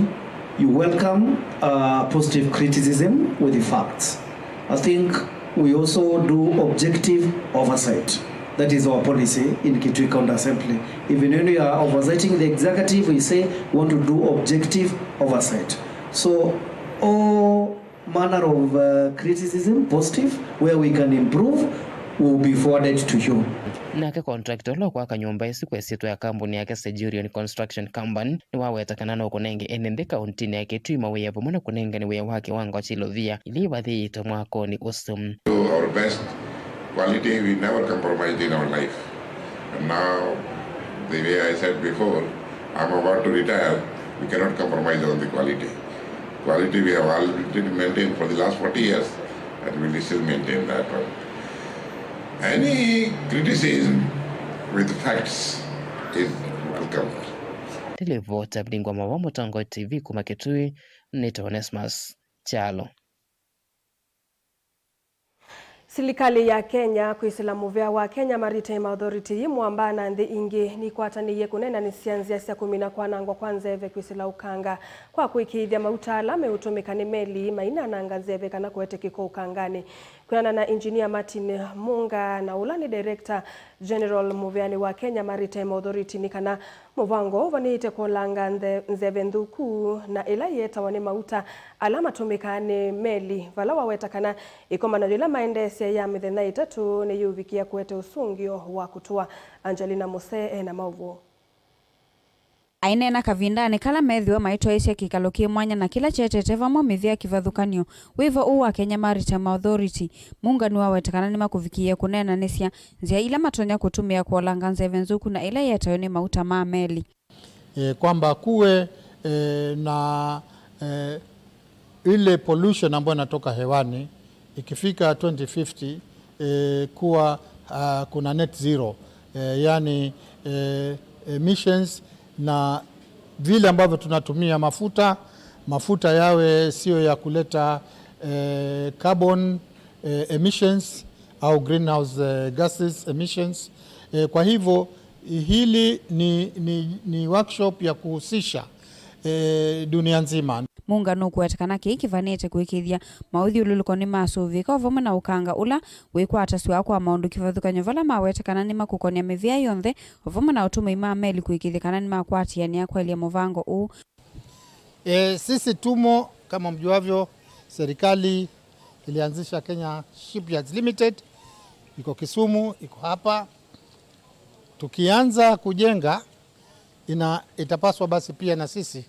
you welcome uh, positive criticism with the facts. I think we also do objective oversight. That is our policy in Kitui County Assembly. Even when we are oversighting the executive, we say we want to do objective oversight. So all manner of uh, criticism, positive, where we can improve, will be forwarded to you. Nake contractor ũla ũkwaka nyũmba ĩsu kwa ĩsyĩtwa ya kambuni yake Sejurion Construction Company nĩwaweta kana no kũnenge ene nthĩ kauntinĩ ya Kitui mawĩa vamwe na kũnengane wĩa wa kĩwango kya ilovia ila ivathĩĩtwe mwakonĩ ũsu. Do our best. Quality, we never compromised in our life. And now, the way I said before, I'm about to retire. We cannot compromise on the quality. Quality we have already maintained for the last forty years, and we will still maintain that one. Any criticism with facts is welcome. Nĩ livoti ya Bidingwa Mawa, Mũtongoi T V kuma Kitui, nĩtawa Onesmus Kyalo. Silikalĩ ya Kenya kwĩsĩla mũvĩa wa Kenya Maritime Authority yĩ mwamba na nthĩ ingĩ nikwatanĩie kũneenanĩsya nzĩa sya kũmina kwanangwa kwa nzeve kwĩsĩla ũkanga kwa kũĩkĩĩthya mauta ala meũtũmĩka nĩ meli mainananga nzeve kana kũete kĩko ũkanganĩ. Kwĩanana na Engineer Martin Munga, na ũla nĩ Director General mũvĩanĩ wa Kenya Maritime Authority, nĩ kana mũvango ũvanĩĩte kũolanga nthe- nzeve nthũku na ĩla ĩetawa nĩ mauta ala matũmĩkaa nĩ meli, vala waweta kana ĩkomano yĩla maendeesya ya mĩthenya ĩtatũ nĩyĩũvikĩa kũete ũsũngĩo wa kũtũa. Angelina Mose ena maũvoo. Aineena kavindanĩ kala methĩwa maitwaĩĩsya kĩkalo kĩ mwanya na kĩla kyetete vamwe mĩvĩa kĩvathũkany'o wĩva ũũ wa Kenya Maritime Authority, Munga nĩwaweta kana nĩmakũvikĩĩa kũneenanĩsya nzĩa ila matonya kũtũmĩa kũolanga nzeve nzũku na ĩla yĩetawe nĩ mauta ma meli. E, kwamba kuwe e, na e, ile pollution ambayo inatoka hewani ikifika twenty fifty, e, kuwa a, kuna net zero, e, yani e, emissions na vile ambavyo tunatumia mafuta, mafuta yawe sio ya kuleta e, carbon e, emissions au greenhouse e, gases emissions. E, kwa hivyo hili ni, ni, ni workshop ya kuhusisha e, dunia nzima. Munga nũkũweta kana kĩĩ kĩvanĩte kũĩkĩĩthya maũthyũlũlũko nĩmasũvĩĩka o vamwe na ũkanga ũla wĩkwatasw'a kwa maũndũ kĩvathũkany'o vala mawete kana nĩmakũkonĩa mĩvĩa yonthe o vamwe na atũmĩi ma meli kũĩkĩĩthya kana nĩmakwatĩanĩa kwaĩlya mũvango ũũ. E, sisi tumo, kama mjuavyo, serikali ilianzisha Kenya Shipyards Limited, iko Kisumu, iko hapa. Tukianza kujenga, ina, itapaswa basi pia na sisi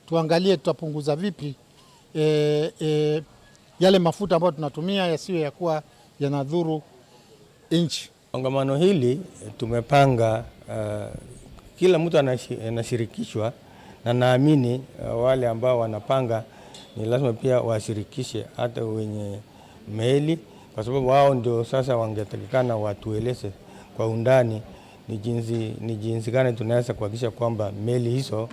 tuangalie tutapunguza vipi e, e, yale mafuta ambayo tunatumia yasiwe ya kuwa yanadhuru nchi. Kongamano hili tumepanga, uh, kila mtu anashi- anashirikishwa, na naamini uh, wale ambao wanapanga ni lazima pia washirikishe hata wenye meli, kwa sababu wao ndio sasa wangetakikana watueleze kwa undani ni jinsi, ni jinsi gani tunaweza kuhakikisha kwamba meli hizo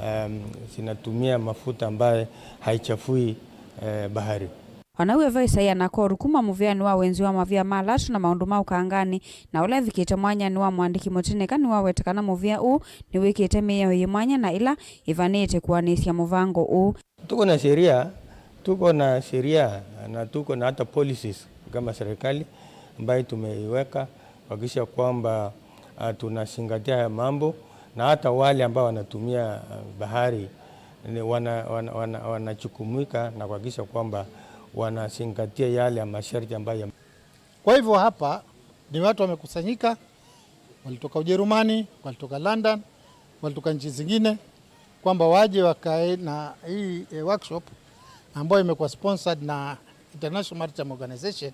um, zinatumia mafuta ambayo haichafui eh, bahari. Ona wĩva Isaia Nakoru kuma mũvĩanĩ wa wenzi wa mavia ma Latu na maũndũ ma ũkanganĩ na ũla evikĩte mwanyanĩ wa mũandĩki mũtene eka nĩwaweta kana mũvĩa ũũ nĩwĩkĩte mĩao yĩ mwanya na ĩla ĩvanĩĩte kũanĩsya mũvango ũũ. Tuko na sheria Tuko na sheria na tuko na hata policies kama serikali ambayo tumeiweka kuhakikisha kwamba, ah, tunazingatia haya mambo, na hata wale ambao wanatumia, ah, bahari ni wana-, wana-, wana-, wanajukumika na kuhakikisha kwamba wanazingatia yale ya masharti ambayo ya Kwa hivyo hapa ni watu wamekusanyika, walitoka Ujerumani, walitoka London, walitoka nchi zingine, kwamba waje wakae na hii, eh, workshop ambayo imekuwa sponsored na International Maritime Organization,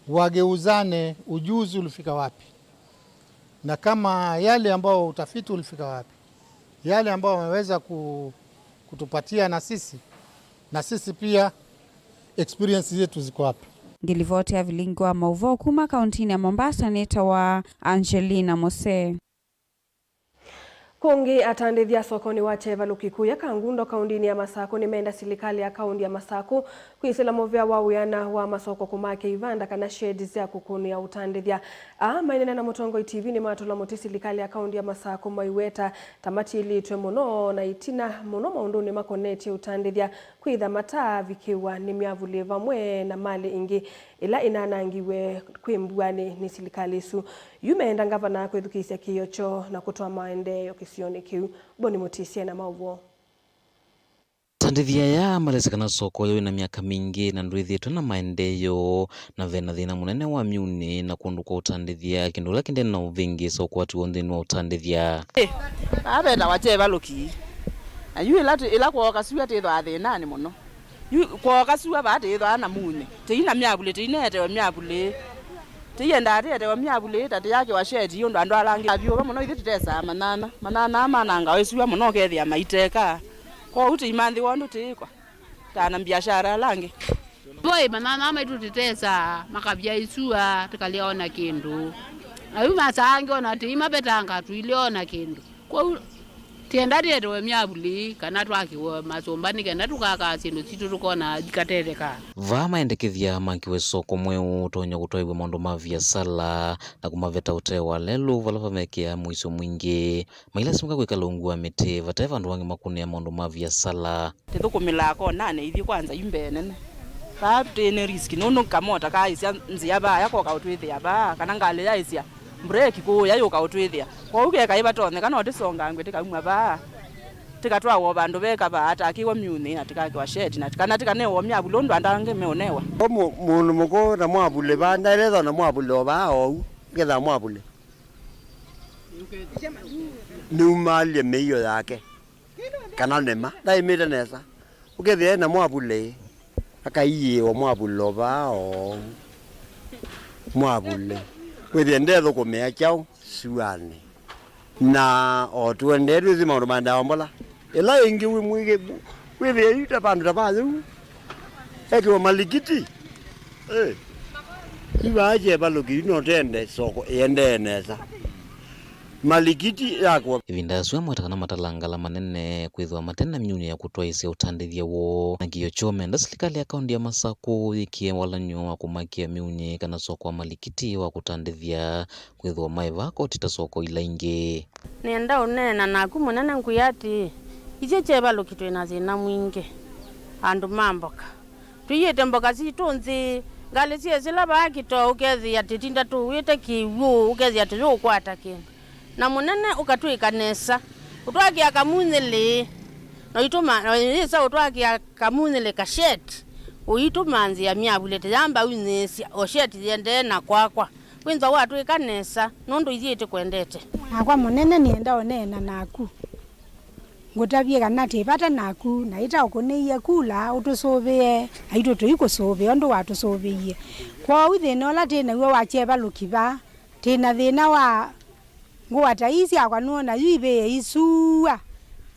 wageuzane ujuzi ulifika wapi, na kama yale ambao utafiti ulifika wapi, yale ambao wameweza ku-, kutupatia na sisi, na sisi pia experience zetu ziko wapi. Ngĩlivoti ya vilingi wa mauvoo kuma kauntinĩ ya Mombasa nĩtawa Angelina Mose. Kũngĩ, atandĩthya sokonĩ wa kyeva lũkiku ya Kangundo kaundinĩ ya Masakũ nĩmenda silikalĩ ya kaundi ya Masakũ kwĩsĩla mũvea wa wĩana wa masoko kũmakya ivanda kana shedi sya kũkũnĩa ũtandĩthya. Aa maineena na Mũtongoi T V nĩmatũla mũtĩ silikalĩ ya kaundi ya Masakũ maiweta ta matiĩlĩtwe mũno na ĩtina mũno maũndũnĩ makonetye ũtandĩthya, kwĩtha mataavikĩwa nĩ myavulĩ vamwe na malĩ ĩngĩ ĩla ĩnanangiwe kwĩ mbuanĩ nĩ silikalĩ ĩsu. Yu meenda ngavana kwĩthukĩĩsya kĩĩo kyoo na kũtwaa maendeeo kĩsionĩ kĩu. Boni Mũtĩsye na maũvoo. Atandĩthya aya malesĩ kana soko ũyũ wĩna myaka mingĩ na ndwĩthĩĩtwe na maendeeo, na vena thĩna mũnene wa myunĩ na kũndũ kwa ũtandĩthya, kĩndũ kĩla kĩndĩ na ũvĩngĩĩsa ũkwati woo nthĩnĩ wa ũtandĩthya. Ĩ, vaa vetawa kyeva lũki. Na yu ĩla tĩ-, ĩla kwooka syũa tĩthwaa thĩnanĩ mũno. Yu kwooka syũa vaa tĩthwaa na munĩ. Tĩina myavulĩ, tĩineetewe myavulĩ. Tĩiendaa tĩetewe myavulĩ, ta tĩyakĩwa sheti, ũndũ andũ ala angĩ avyũva mũno, ithyĩ tũtesaa manyanya. Manyanya aa manangawa ĩ syũa mũno, ũkethĩa maiteka. Kwoou tĩimanthĩwa ũndũ tĩĩkwa. Ta na mbiasyara ala angĩ. Voi manyanya maitũ tũtesaa, makavya ĩsua, tũkalea ona kĩndũ. Na yu masaa angĩ ona tĩimavetanga, tũilea ona kĩndũ. Kwoou, tĩenda tĩetewe myavulĩ, kana twakĩwe masũmba, nĩ kenda tũkakaa syĩndũ sitũ tũkona ikatetheka. Vaa maendekethya makĩwe soko mweũ ũtonya kũtwaĩw'a maũndũ ma viasala, na kũmaveta ũtee wa lelũ vala vamekĩaa mũisyo mwingĩ. Mailasimĩka kwĩkala ungu wa mĩtĩ, vate vandũ vangĩ makũnĩa maũndũ ma viasala. Tũthũkũmĩlaa konanĩ ithyĩ kwanza yu mbee nene. Vaa twĩ nĩ risk, nũndũ kamota kaaĩsya nzĩa vaa, yakoka ũtwĩthĩa vaa, kana ngalĩ yaĩsya mbureki kũũya yũka ũtwĩthĩa. Kwoou keka ĩvatonyeka no tĩsongangwe tĩkauma vaa, tĩkatwawa o vandũ veka vaa, takĩwa myunĩ na tĩkakĩwa sheti, na kana tĩkanewa myavulĩ ũndũ andũ angĩ meũnewa. Ko mũ-, mũndũ mũkũũ na mwavulĩ vaa, ndaĩlethwa na mwavulĩ o vaa oou, ngetha mwavulĩ. Nĩumaalye mĩio yake, kana nĩma ndaĩmĩte nesa. Ũkethĩa ena mwavulĩ, akaiĩwa mwavulĩ o vaa oou. Mwavulĩ. Wĩthĩe ndethũkũmĩa kyaũ syũanĩ. Na o tũendee twĩsĩ maũndũ maendaa mbola. Ĩla ĩngĩ wĩ mwĩkĩvu, wĩthĩe yu ta vandũ ta va yĩu. Ekĩwa malikiti. Eh. Yu vaa kyeva lũki yu no tende soko ĩendee nesa. Malikiti yakwa. Ĩvinda yasua mweta kana matalangala manene kwĩthĩwa mate na myunĩ ya kũtwaĩsya ũtandĩthya woo. Na kĩo kyoo menda silikalĩ ya kaũndi ya Masakũ yĩkĩe walany'o wa kũmakĩa myunĩ kana soko wa malikiti wa kũtandĩthya kwĩthĩwa maĩ vaa koti ta soko ila ingĩ. Nĩenda ũneena naku mũnene ngwĩa atĩĩ, ithyĩ kyevalũki twĩ na thĩna mwingĩ, andũ ma mboka. Tũiĩte mboka sitũ nthĩ, ngalĩ syesĩla vaa kĩtoo ũkethĩa tĩtinda tũw'ĩte kĩw'ũ, ũkethĩa tũyũkwata kĩndũ. Na mũnene ũkatwĩka nesa, ũtwakĩa kamunyĩlĩ, na ũitũma, na yĩsa ũtwakĩa kamunyĩlĩ ka sheti, ũitũmanthĩa myavulĩ tĩyamba unyĩĩsya, o sheti yĩendee na kwakwa. Wĩnza watwĩka nesa, nũndũ ithyĩ tũkwendete. Nakwa mũnene nĩenda ũneena naku. Ngũtavye kana twĩ vata naku, na ĩtaũkũnĩie kula, ũtũsũvĩe, naitũ tũikũsũvĩa ũndũ watũsũvĩie. Kwoou thĩna ũla twĩ naw'o wa kyevalũki vaa, twĩ na thĩna wa ngũa ta ii syakwa nũona yu ivĩĩe isua,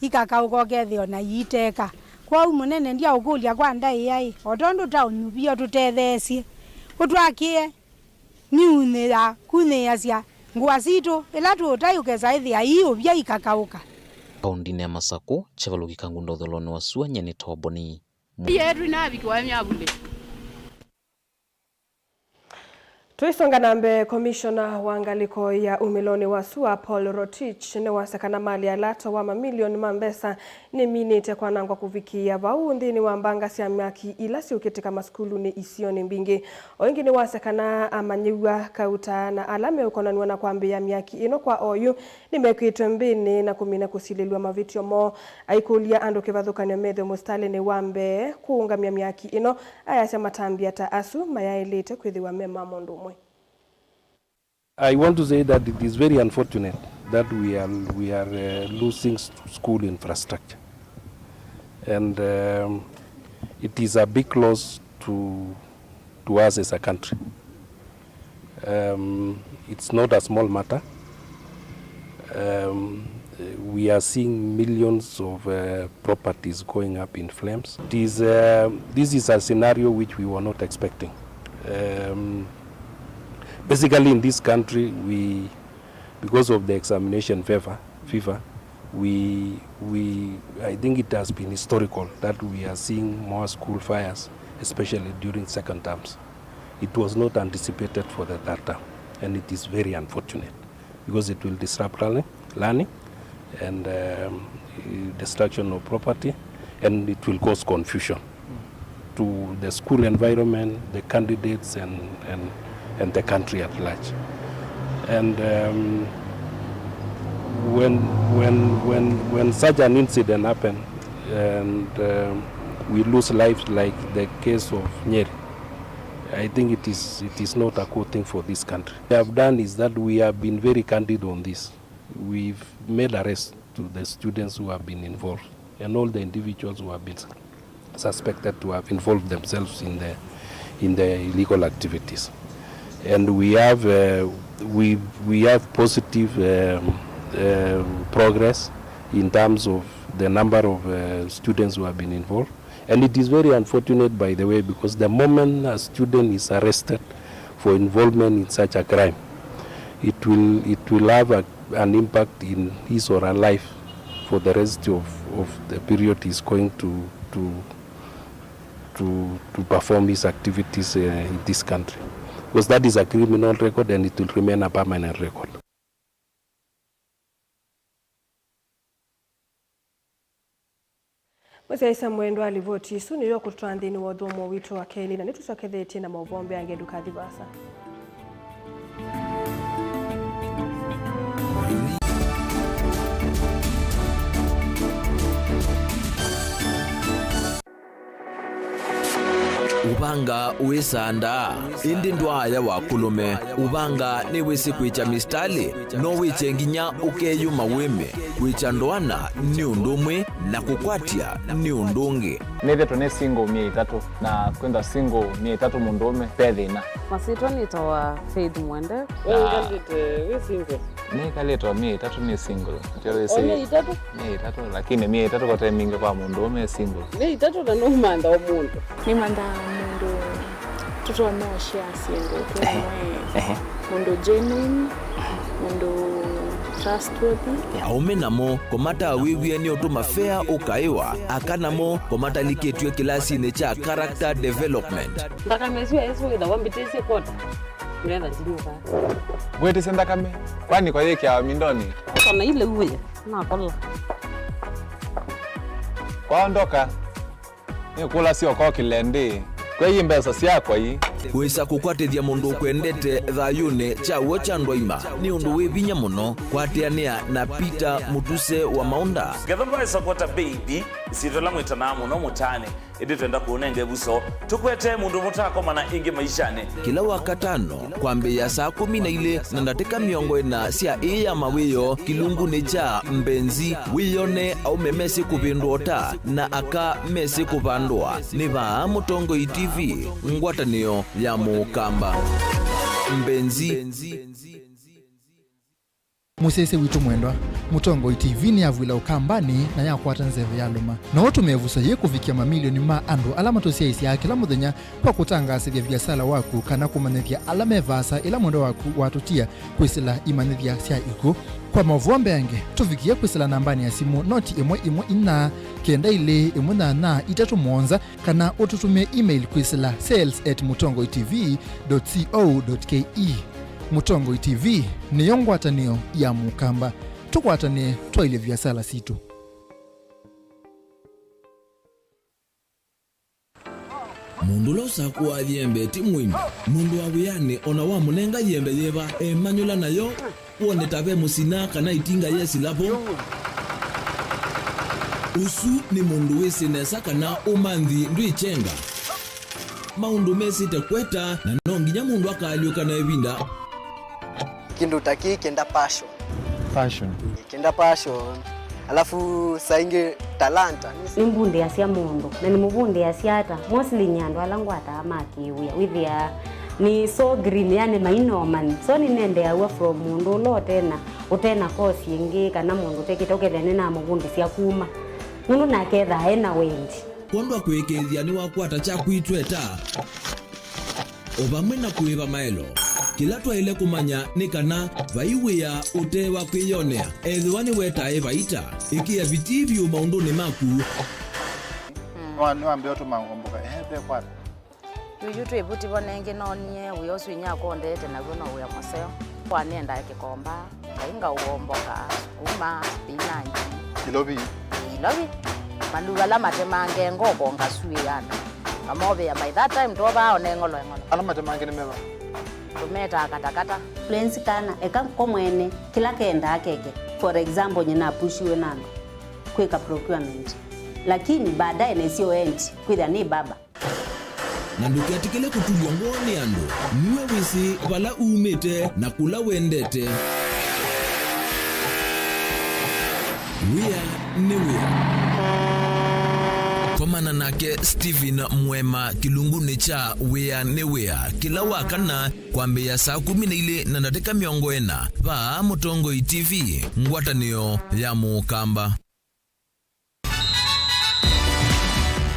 ikakaũka ũkethĩa o na iiteka. Kwoou mũnene ndyaũkũlya kwa ndaĩa-ĩ, o tondũ ta ũnyuvia ũtũtetheesye, ũtwakĩe myunĩ ya kunyĩĩasya ngũa sitũ, ĩla tũũtaĩ ũkesa ĩthĩa iiũvya ikakaũka. Kaũndinĩ ya Masakũ, kyevalũki ka Kangundo ũthũĩlonĩ wa sua, nyie nĩ Toboni. Yetu inavikiwa myavulĩ. Tũisonga na mbee, komishona wa ngalĩko ya umĩlonĩ wa sua, Paul Rotich, nĩwasya kana malĩ ya lato wa mamilioni ma mbesa nĩminĩte kwanangwa kũvikĩĩa vau nthĩnĩ wa mbanga sya myaki ila syũkĩtĩka masukulunĩ isionĩ mbingĩ. O ĩngĩ nĩwasya kana amanyĩw'a kauta na ala meũkonanw'a na kwambĩĩa myaki ĩno kwa oyu nĩmekĩtwe mbĩnĩ na kũmina kũsilĩlw'a mavĩtyo moo. Aikũlya andũ kĩvathũkany'o methĩwe mũsitalĩnĩ wa mbee kũũngamya myaki ĩno, ayasya matambya ta asu mayaĩlĩte kwĩthĩwa me ma mũndũ ũmwe. I want to say that it is very unfortunate that we are, we are, uh, losing s-, school infrastructure. And, um, it is a big loss to, to us as a country. Um, it's not a small matter. Um, we are seeing millions of, uh, properties going up in flames. It is, uh, this is a scenario which we were not expecting. Um, basically, in this country, we, because of the examination fever, fever, we, we, I think it has been historical that we are seeing more school fires, especially during second terms. It was not anticipated for the third term, and it is very unfortunate because it will disrupt learning, learning and, um, destruction of property, and it will cause confusion to the school environment, the candidates, and, and, and the country at large. And, um, when, when, when, when such an incident happen and, um, we lose lives like the case of Nyeri, I think it is, it is not a good thing for this country. What we have done is that we have been very candid on this. We've made arrests to the students who have been involved and all the individuals who have been suspected to have involved themselves in the, in the illegal activities. And we have, uh, we, we have positive, um, um, progress in terms of the number of, uh, students who have been involved. And it is very unfortunate, by the way, because the moment a student is arrested for involvement in such a crime, it will, it will have a, an impact in his or her life for the rest of, of the period he's going to, to, to, to perform his activities, uh, in this country. Because that is a criminal record and it will remain a permanent record. Mũsyaĩĩsya mwendwa, livoti ĩsu nĩyo kũtwaa nthĩnĩ wa ũthũmũo witũ wa kelĩ, na nĩtũsyokethetye na maũvoo mbeange. Ndũkathi vaasa. Ũvanga wĩsandaa, ĩndĩ ndwaaya wa kũlũme. Ũvanga nĩwĩsĩ kwĩkya misitalĩ, no wĩkye nginya ũkeyũma wĩme. Kwĩkya ndoana nĩ ũndũ ũmwe, na kũkwatya nĩ ũndũ ũngĩ. Nĩthĩtwe nĩ single myei ĩtatũ, na kwĩthwa single myei ĩtatũ mũndũũme, ve thĩna. Masyĩtwa nĩtawa Faith Mwende. We wĩkalĩte wĩ single? Nĩkalĩte o myei ĩtatũ nĩ single. Nĩtyo wĩsĩ. O myei ĩtatũ? Myei ĩtatũ, lakini myei ĩtatũ kote mingĩ kwa mũndũũme e single. Myei ĩtatũ na nũmantha o mũndũ. Nĩmanthaa mũndũ tũtonya ũshare syĩndũ twĩ hamwe. Ehe. Mũndũ genuine, mũndũ trustworthy. Aũme namo kũmatawĩw'e nĩ ũtũma fea ũkaĩwa, aka namo kũmatalikĩtw'e kĩlasinĩ kya character development. Nthakame ĩsu ya Yesũ wĩthawa mbĩtĩsye kwota. Ngetha ndinyuka. Ngwĩtĩsye nthakame, kwani kwa yĩkĩawa mindonĩ? Kũtona ile uwe, nakola. Kwaondoka, nĩkũlasya ũkokĩle ndĩ, kwei mbesa syakwa ii. Wĩsa kũkwatĩthya mũndũ ũkwendete thayũnĩ kya w'o kya ndwaima nĩ ũndũ wĩ vinya mũno. Kwatĩanĩa na Peter Mũtuse wa Maũnda. Ngetha ndwaĩsa kwota baby, ĩsyĩtwa ĩla mwĩtanaa mũno mũtaanĩ. Ĩndĩ twenda kũũnenga ĩvuso, tũkwetee mũndũ mũtakomana ĩngĩ maishanĩ. Kĩla Wakatano, kwambĩĩa saa kũmi na ilĩ na ndatĩka mĩongo ĩna sya ĩĩ ya mawĩoo, kĩlungunĩ kya Mbenzi, wĩyone aũme mesĩ kũvĩndũa ũta na aka mesĩ kũvandũa. Nĩ vaa Mũtongoi T V, ngwatanĩo ya Mũkamba. Mbenzi. Mũsyaĩĩsya witũ mwendwa, Mũtongoi T V nĩyavw'ĩla Ũkambanĩ na yakwata nzeve ya lũma. No ũtũme ĩvuso yĩĩ kũvikĩa mamilioni ma andũ ala matũsyaĩĩsyaa kĩla mũthenya kwa kũtangaasĩthya viasala waku kana kũmanyĩthya ala me vaasa ĩla mwendwa waku watũtia kwĩsĩla imanyĩthya sya ikw'ũ. Kwa maũvoo mbeange, tũvikĩe kwĩsĩla nambanĩ ya simũ noti ĩmwe ĩmwe inya kenda ilĩ ĩmwe nyanya itatũ mũonza, kana ũtũtũmĩe email kwĩsĩla sales at mũtongoi T V dot co dot K E. Mũtongoi T V nĩyo ngwatanĩo ya Mũkamba. Tũkwatanĩe twaĩlye viasala sitũ. Mũndũ ũla ũsakũaa yembe ti mũimi. Mũndũ wa wĩanĩ o na wamũnenga yembe yĩva, emanyũla nayo, wone ta ve mũsina kana ĩtinga yesĩla vo. Ũsu nĩ mũndũ wĩsĩ nesa kana ũmanthi ndwĩkyenga. Maũndũ mesĩte kweta, na no nginya mũndũ akaalyũka na ĩvinda. Kĩndũ ta kĩĩ kĩenda passion. Passion. Kĩenda passion. Alafu saa ingĩ talanta. Nĩmbundĩasya mũndũ, na nĩmũvundĩasya ata? Mostly nĩ andũ ala ngwataa ma kĩwĩa. Wĩthĩaa nĩ so green, yani maina ũmanyi. So nĩnendeeaw'a from mũndũ ũla ũtena, ũtena course ĩngĩ, kana mũndũ ũtekĩte, ũkethĩa nĩnamũvundĩsya kuma. Nũndũ nake ethaa ena wendi. Kwondũ wa kũĩkĩĩthya nĩwakwata kyaku itweta, o vamwe na kũĩva maelo. Kĩla twaĩle kũmanya nĩ kana vai wĩa ũte wa kwĩyonea, ethĩwa nĩwetae vaita. Ĩkĩa vitii vyũ maũndũnĩ maku. Nĩwa-, nĩwambĩa ũtũma ngomboka, ehe, ve kwata. Yuyu twĩ vuti vo nengĩ, noonie wĩa ũsu inyakwa ũndeete naw'o no wĩa mũseo. Kwa nĩendaa kĩkomba. Ngai ngaũomboka, sukuma, spinach. Ilovi. Ilovi. Maluu ala matemange ngoko ngasuĩana. Ngamovea by that time twovaa one ng'olo eng'olo. Ala matemange nĩ meva? Tũmetaa katakata. Influence kana eka ko mwene kĩla kendaa keke. For example, nyina apushiwe na andũ kwĩka procurement. Lakini baadaye nesio end kwĩthĩa nĩ baba. Na ndũketĩkĩle kũtulw'a ngoo nĩ andũ. Nue wĩsĩ vala umĩte na kũla wendete. Wĩa nĩ wĩa. Komana nake Stephen Mwema kĩlungunĩ kya Wĩa nĩ Wĩa kĩla wa kana kwambĩĩa saa kũmi na ilĩ na ndatĩka mĩongo ĩna vaa Mũtongoi T V, ngwatanĩo ya Mũkamba.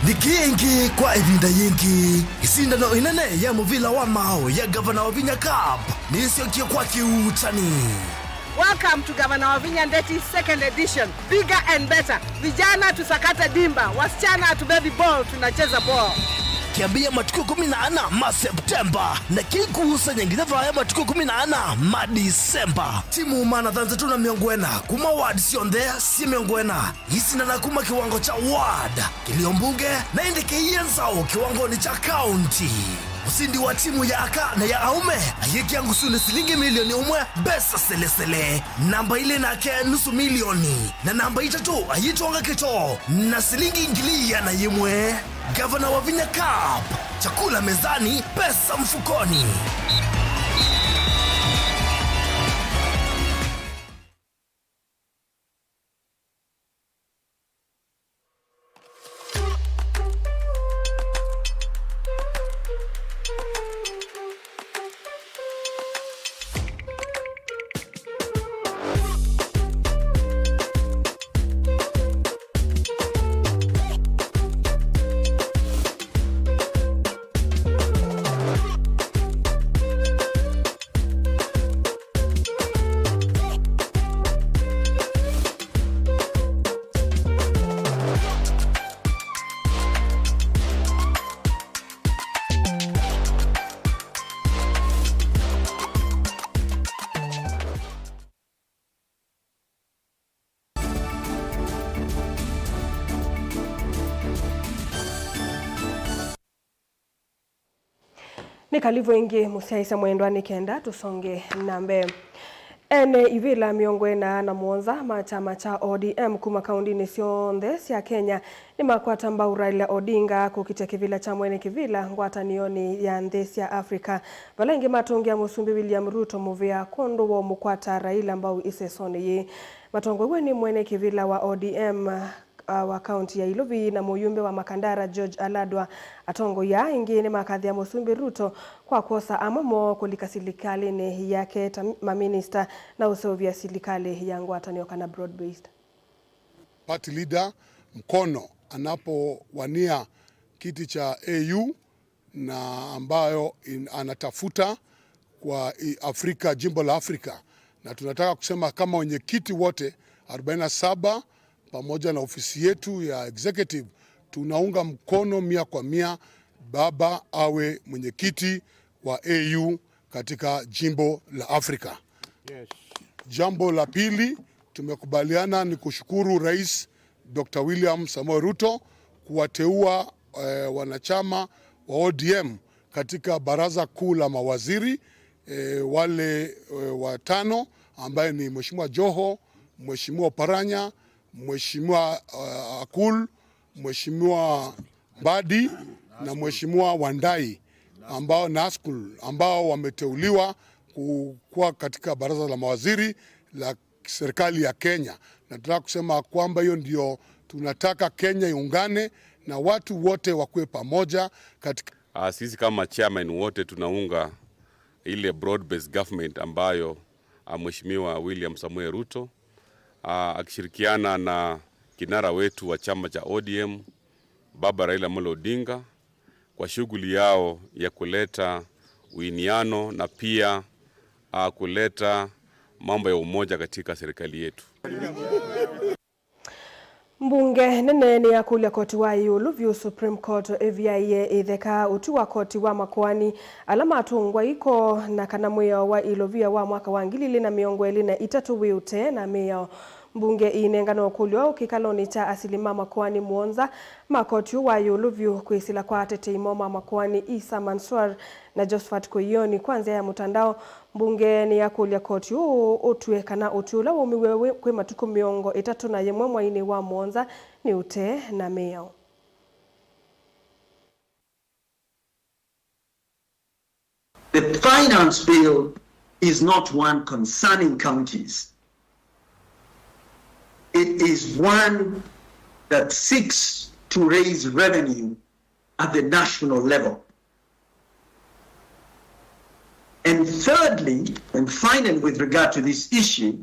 Thikĩ ĩngĩ kwa ĩvinda yĩngĩ, ĩsindano ĩnene ya mũvila wa maaũ ya Gavana Wavinya Cup nĩyĩsyokie kwa kĩuutani. Welcome to Gavana Wavinya Ndeti second edition. Bigger and better. Vijana tusakate dimba. Wasichana tu baby ball, tunacheza ball. Kĩambĩĩa matukũ ĩkũmi na ana ma Septemba na kĩkuusany'a nginya vaya matukũ ĩkũmi na ana ma Disemba. Timu maana thanthatũ na mĩongo ĩna kuma ward syonthe syĩ mĩongo ĩna isindana kuma kĩwango kya ward, kĩlio mbunge, na ĩndĩ kĩiye nzaũ kĩwangonĩ kya kaunti. Mũsindi wa timu ya aka na ya aũme ayĩkĩa ngusunĩ silingi milioni ũmwe mbesa selesele, namba ilĩ nake nusu milioni, na namba itatũ ayĩtwanga kĩtoo na silingi ngili iana yĩmwe. Gavana Wavinya Cup, chakula mezani, pesa mfukoni. Nĩ kalivu ĩngĩ mũsyaĩĩsya mwendwa nĩ kenda tũsonge na mbee. Ene ivĩla mĩongo ĩna na mũonza ma kyama kya O D M kuma kaũndĩnĩ syonthe sya Kenya nĩmakwata mbau Raila Odinga kũkitya kĩvĩla kya mwene kĩvĩla ngwatanĩonĩ ya nthĩ sya Africa, vala ĩngĩ matũngĩa Mũsumbĩ William Ruto mũvea kwondũ wa ũmũkwata Raila mbau ĩsesonĩ yĩĩ. Matongoew'e nĩ mwene kĩvĩla wa O D M uh, wa kaunti ya Ilovi na mũyumbe wa Makandara George Aladwa. Atongoi aa ĩngĩ nĩmakathĩa Mũsumbĩ Ruto kwa kwosa amwe moo kũlika silikalĩnĩ yake ta maminista na ũseũvya silikalĩ ya ngwatanĩo kana broad based. Party leader mkono anapowania kiti cha A U na ambayo in-, anatafuta kwa i-, Afrika, jimbo la Afrika. Na tunataka kusema kama wenyekiti wote arobaini na saba pamoja na ofisi yetu ya executive, tunaunga mkono mia kwa mia baba awe mwenyekiti wa A U katika jimbo la Afrika. Yes. Jambo la pili, tumekubaliana ni kushukuru Rais Doctor William Samoei Ruto kuwateua, eh, wanachama wa O D M katika baraza kuu la mawaziri, eh, wale, eh, watano ambaye ni Mheshimiwa Joho, Mheshimiwa Oparanya, Mheshimiwa, eh, Akul, Mheshimiwa Mbadi na Mheshimiwa Wandai ambao, na Askul, ambao wameteuliwa ku-, kuwa katika baraza la mawaziri la serikali ya Kenya. Na tunataka kusema kwamba hiyo ndio tunataka Kenya iungane na watu wote wakuwe pamoja katika Ah, sisi kama chairman wote tunaunga ile broad based government ambayo, ah, Mheshimiwa William Samoei Ruto, ah, akishirikiana na kinara wetu wa chama cha O D M, Baba Raila Amolo Odinga, kwa shughuli yao ya kuleta uiniano na pia, ah, kuleta mambo ya umoja katika serikali yetu. Mbunge nene nĩyakũlya koti wa ĩũlũ vyũ, Supreme Court, ĩvyaĩe ĩtheka ũtwi wa koti wa makoani ala matũngwa iko na kana mwĩao wa ilovia wa mwaka wa ngili ilĩ na mĩongo ĩlĩ na itatũ wĩ ũtee na mĩao. Mbunge ĩinengana ũkũlyo kĩkalonĩ kya asili ma makoani mũonza ma koti ũũ wa ĩũlũ vyũ kwĩsĩla kwa atetei moo ma makoani Isa Manswar na Josphat Koioni kwa nzĩa ya mũtandao. Mbunge nĩyakũlya koti ũũ ũtw'e kana ũtwi ũla waumiw'e wĩ-, kwĩ matukũ mĩongo ĩtatũ na yĩmwe mwainĩ wa mũonza nĩ ũtee na mĩao. The finance bill is not one concerning counties. It is one that seeks to raise revenue at the national level. And thirdly, and finally, with regard to this issue,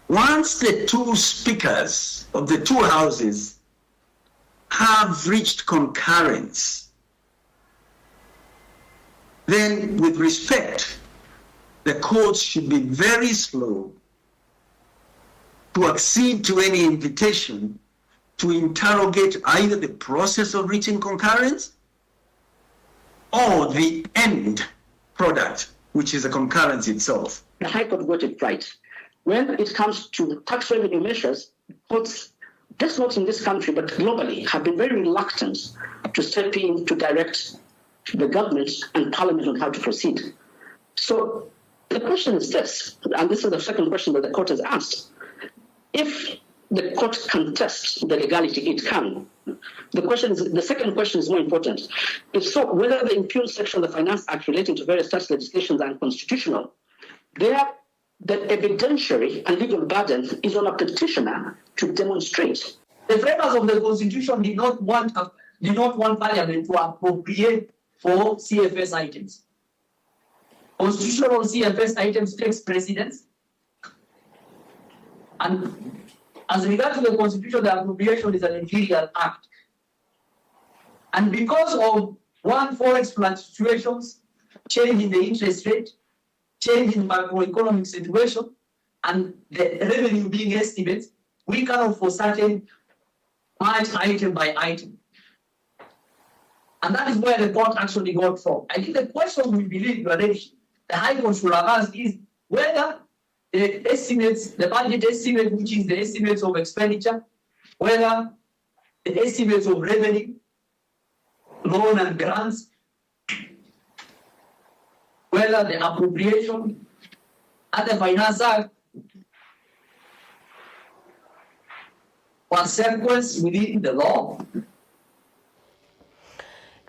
once the two speakers of the two houses have reached concurrence, then with respect, the courts should be very slow to accede to any invitation to interrogate either the process of reaching concurrence or the end product, which is the concurrence itself. The High Court got it right. When it comes to tax revenue measures, courts, just not in this country, but globally, have been very reluctant to step in to direct the government and parliament on how to proceed. So the question is this, and this is the second question that the court has asked. If the court can test the legality, it can. The question is, the second question is more important. If so, whether the impugned section of the Finance Act relating to various tax legislations are unconstitutional, there the evidentiary and legal burden is on a petitioner to demonstrate. The framers of the constitution did not want a, did not want parliament to appropriate for C F S items. Constitutional C F S items takes precedence. And as regards to the constitution, the appropriation is an imperial act. And because of one, forex fluctuations, change in the interest rate, change in macroeconomic situation, and the revenue being estimates, we cannot for certain match item by item. And that is where the court actually got from. I think the question we believe, Your Lordship, the High Court should have asked is whether the estimates, the budget estimate, which is the estimates of expenditure, whether the estimates of revenue, loan and grants, whether the appropriation and the Finance Act were sequenced within the law.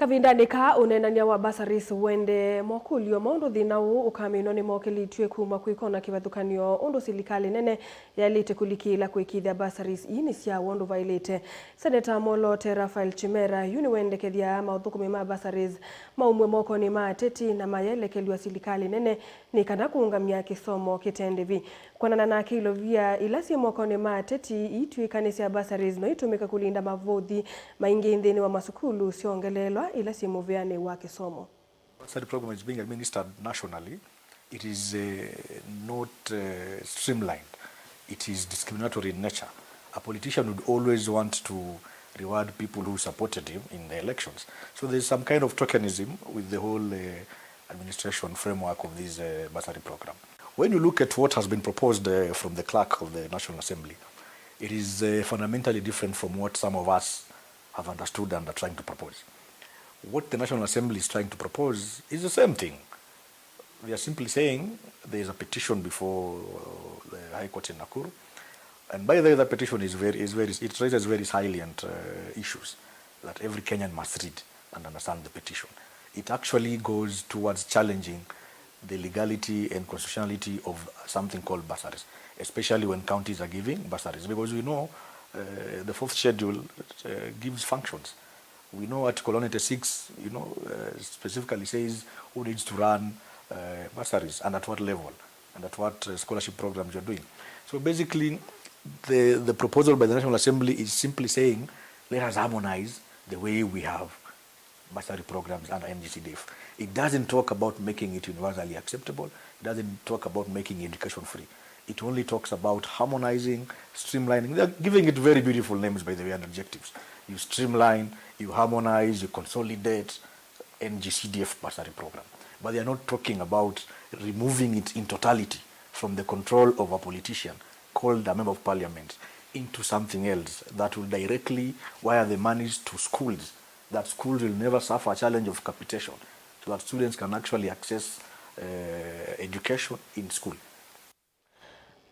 Kavindanĩ kaa, ũneenany'a wa bursaries ũendee. Mokũlyo maũndũ thĩna ũũ ũkaminwa nĩmokĩlĩtw'e kuma kwĩ kwona kĩvathũkany'o ũndũ silikalĩ nene yaĩlĩte kũlikĩĩla kũĩkĩĩthya bursaries ii nĩsyawa ũndũ vaĩlĩte. Seneta mwoloote Raphael Chimera yu nĩwendekethya maũthũkũmi ma bursaries maumw'e mokonĩ ma ateti na mayaelekelw'a silikalĩ nene nĩ kana kũũngamya kĩsomo kĩte ndĩvi. Kwonana nake, ilovia ila syĩ mokonĩ ma ateti iitw'ĩkanĩsya bursaries no itũmĩke kũlinda mavũthi maingĩ nthĩnĩ wa masukulu syongeleelwa ila syĩ mũvĩanĩ wa kĩsomo. Bursary program is being administered nationally. It is, uh, not, uh, streamlined. It is discriminatory in nature. A politician would always want to reward people who supported him in the elections. So there's some kind of tokenism with the whole, uh, administration framework of this, uh, bursary program. When you look at what has been proposed, uh, from the clerk of the National Assembly, it is, uh, fundamentally different from what some of us have understood and are trying to propose. What the National Assembly is trying to propose is the same thing. They are simply saying there is a petition before, uh, the High Court in Nakuru. And by the way, the petition is very, is very, it raises very salient, uh, issues that every Kenyan must read and understand the petition. It actually goes towards challenging the legality and constitutionality of something called bursaries, especially when counties are giving bursaries, because we know, uh, the fourth schedule, uh, gives functions. We know Article one eighty-six, you know, uh, specifically says who needs to run, uh, bursaries and at what level and at what, uh, scholarship programs you're doing. So basically, the, the proposal by the National Assembly is simply saying, let us harmonize the way we have bursary programs under N G C D F. It doesn't talk about making it universally acceptable. It doesn't talk about making education free. It only talks about harmonizing, streamlining. They're giving it very beautiful names, by the way, and adjectives. You streamline, you harmonize, you consolidate N G C D F bursary program. But they are not talking about removing it in totality from the control of a politician called a member of parliament into something else that will directly wire the monies to schools, that schools will never suffer a challenge of capitation, so that students can actually access, uh, education in school.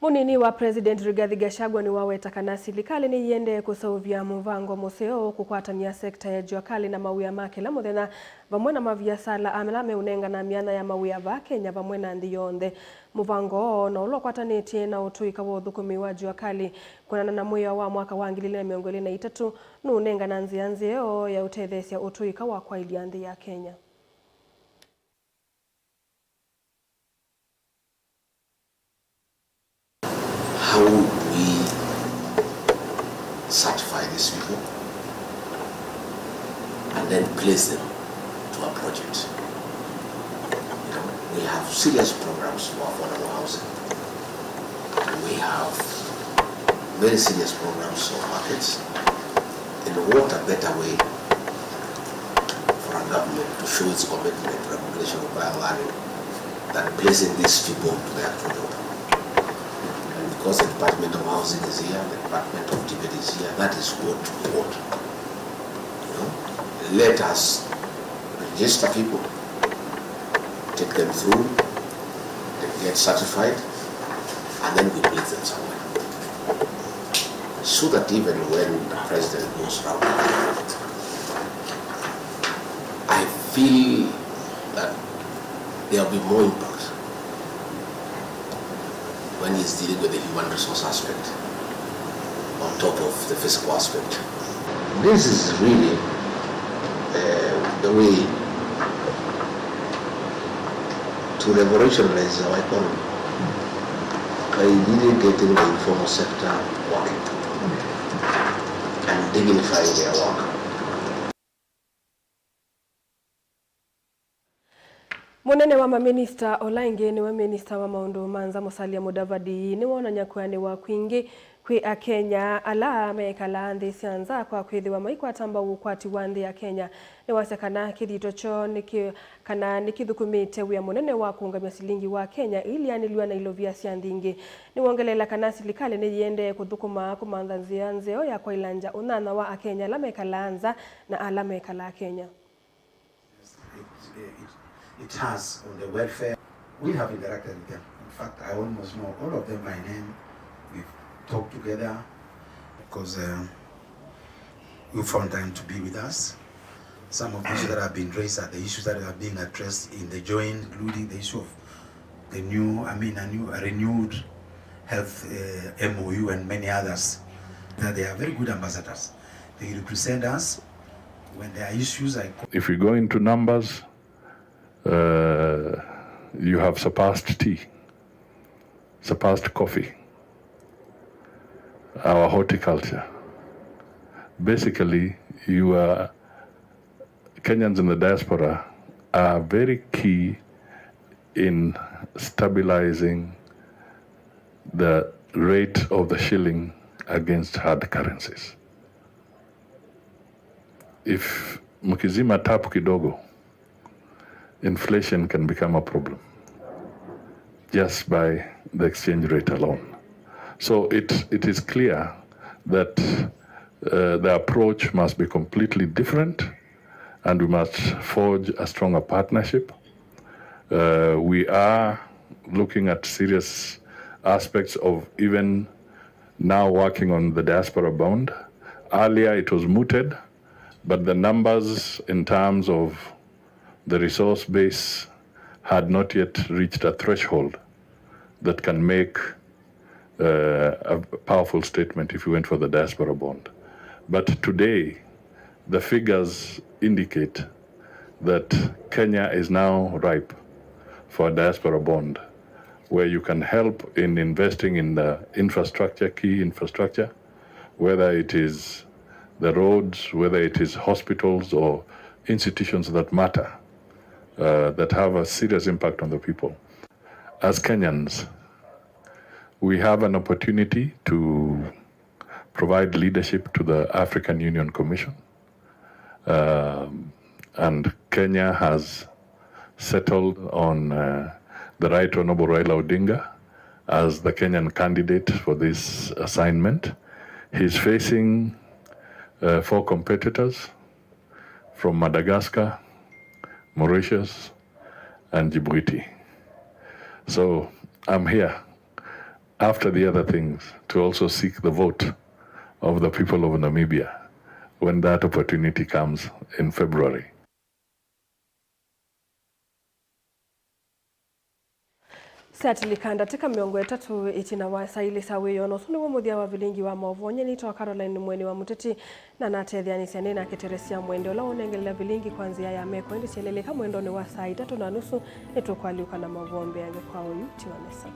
Mũnini wa President Rigathi Gachagua nĩwaweta kana silikalĩ nĩyĩendee kũseũvya mũvango mũseo kũkwatany'a sekta ya jua kali na mawĩa ma kĩla mũthenya, vamwe na maviasala ala meũnengana myanya ya mawĩa vaa Kenya vamwe na nthĩ yonthe. Mũvango woo na ũla ũkwatanĩtye na ũtũĩka wa ũthũkũmi wa jua kali, kwonana na mwĩao wa mwaka wa ngili ilĩ na mĩongo ĩlĩ na itatũ, nũũnengana nzĩa nzeo ya ũtetheesya ũtũĩka wa kwaĩlya nthĩ ya Kenya. How would we certify these people and then place them to a project? You know, we have serious programs for affordable housing. We have very serious programs for markets. And what a better way for a government to show its commitment to the population of higher learning than placing these people to their actual job? And because the Department of Housing is here, the Department of T V E T is here, that is what we want. You know, let us register people, take them through, they get certified, and then we place them somewhere. So that even when the president goes around, I feel that there will be more impact when he's dealing with the human resource aspect on top of the physical aspect. This is really, uh, the way to revolutionize our economy by really getting the informal sector working and dignifying their work. Mũnene wa maminista ũla ĩngĩ nĩwe minista wa maũndũ ma nza Musalia Mudavadi nĩwonany'a kwĩanĩwa kwingĩ kwĩ Akenya ala mekalaa nthĩ sya nza kwa kwĩthĩwa maikwata mbau ũkwati wa nthĩ ya Kenya. Nĩwasya kana kĩthito kyoo nĩ kĩ-, kana nĩkĩthũkũmĩte wĩa mũnene wa kũũngamya silingi wa Kenya ĩileanĩlw'a na ilovia sya nthĩ ingĩ. Nĩwongeleela kana silikalĩ nĩyĩendee kũthũkũma kũmantha nzĩa nzeo ya kwaĩlangya ũnyanya wa Akenya ala mekalaa nza na ala mekalaa Kenya. It, it, it has on the welfare. We have interacted with them. In fact, I almost know all of them by name. We've talked together. Because, uh, you found time to be with us. Some of the issues that have been raised are the issues that are being addressed in the joint, including the issue of the new, I mean, a new, a renewed health, uh, M O U and many others. That they are very good ambassadors. They represent us when there are issues like If we go into numbers, uh, you have surpassed tea, surpassed coffee, our horticulture. Basically, you are Kenyans in the diaspora are very key in stabilizing the rate of the shilling against hard currencies. If mkizima tap kidogo, inflation can become a problem just by the exchange rate alone. So it, it is clear that, uh, the approach must be completely different, and we must forge a stronger partnership. Uh, we are looking at serious aspects of even now working on the diaspora bond. Earlier it was mooted, but the numbers in terms of the resource base had not yet reached a threshold that can make, uh, a powerful statement if we went for the diaspora bond. But today, the figures indicate that Kenya is now ripe for a diaspora bond, where you can help in investing in the infrastructure, key infrastructure, whether it is the roads, whether it is hospitals or institutions that matter, uh, that have a serious impact on the people. As Kenyans, we have an opportunity to provide leadership to the African Union Commission. Um, and Kenya has settled on, uh, the Right Honorable Raila Odinga as the Kenyan candidate for this assignment. He's facing, uh, four competitors from Madagascar, Mauritius, and Djibouti. So I'm here, after the other things, to also seek the vote of the people of Namibia when that opportunity comes in February. Syatĩlĩka ndatĩka mĩongo ĩtatũ ĩtina wa saa ilĩ sya wĩoo, na ũsu nĩw'o mũthya wa vilingi wa maũvoo. Nyie nĩtawa Caroline Mweni wa Mũteti, na natetheanĩsya nĩ na Kĩteresya Mwende, ũla ũnengelea vilingi kwa nzĩa ya meko. Ĩndĩ syeleleka mwendonĩ wa saa itatũ na nusu, nĩtũkũalyũka na maũvoo mbeange. Kwa oyu, tiwa nesa.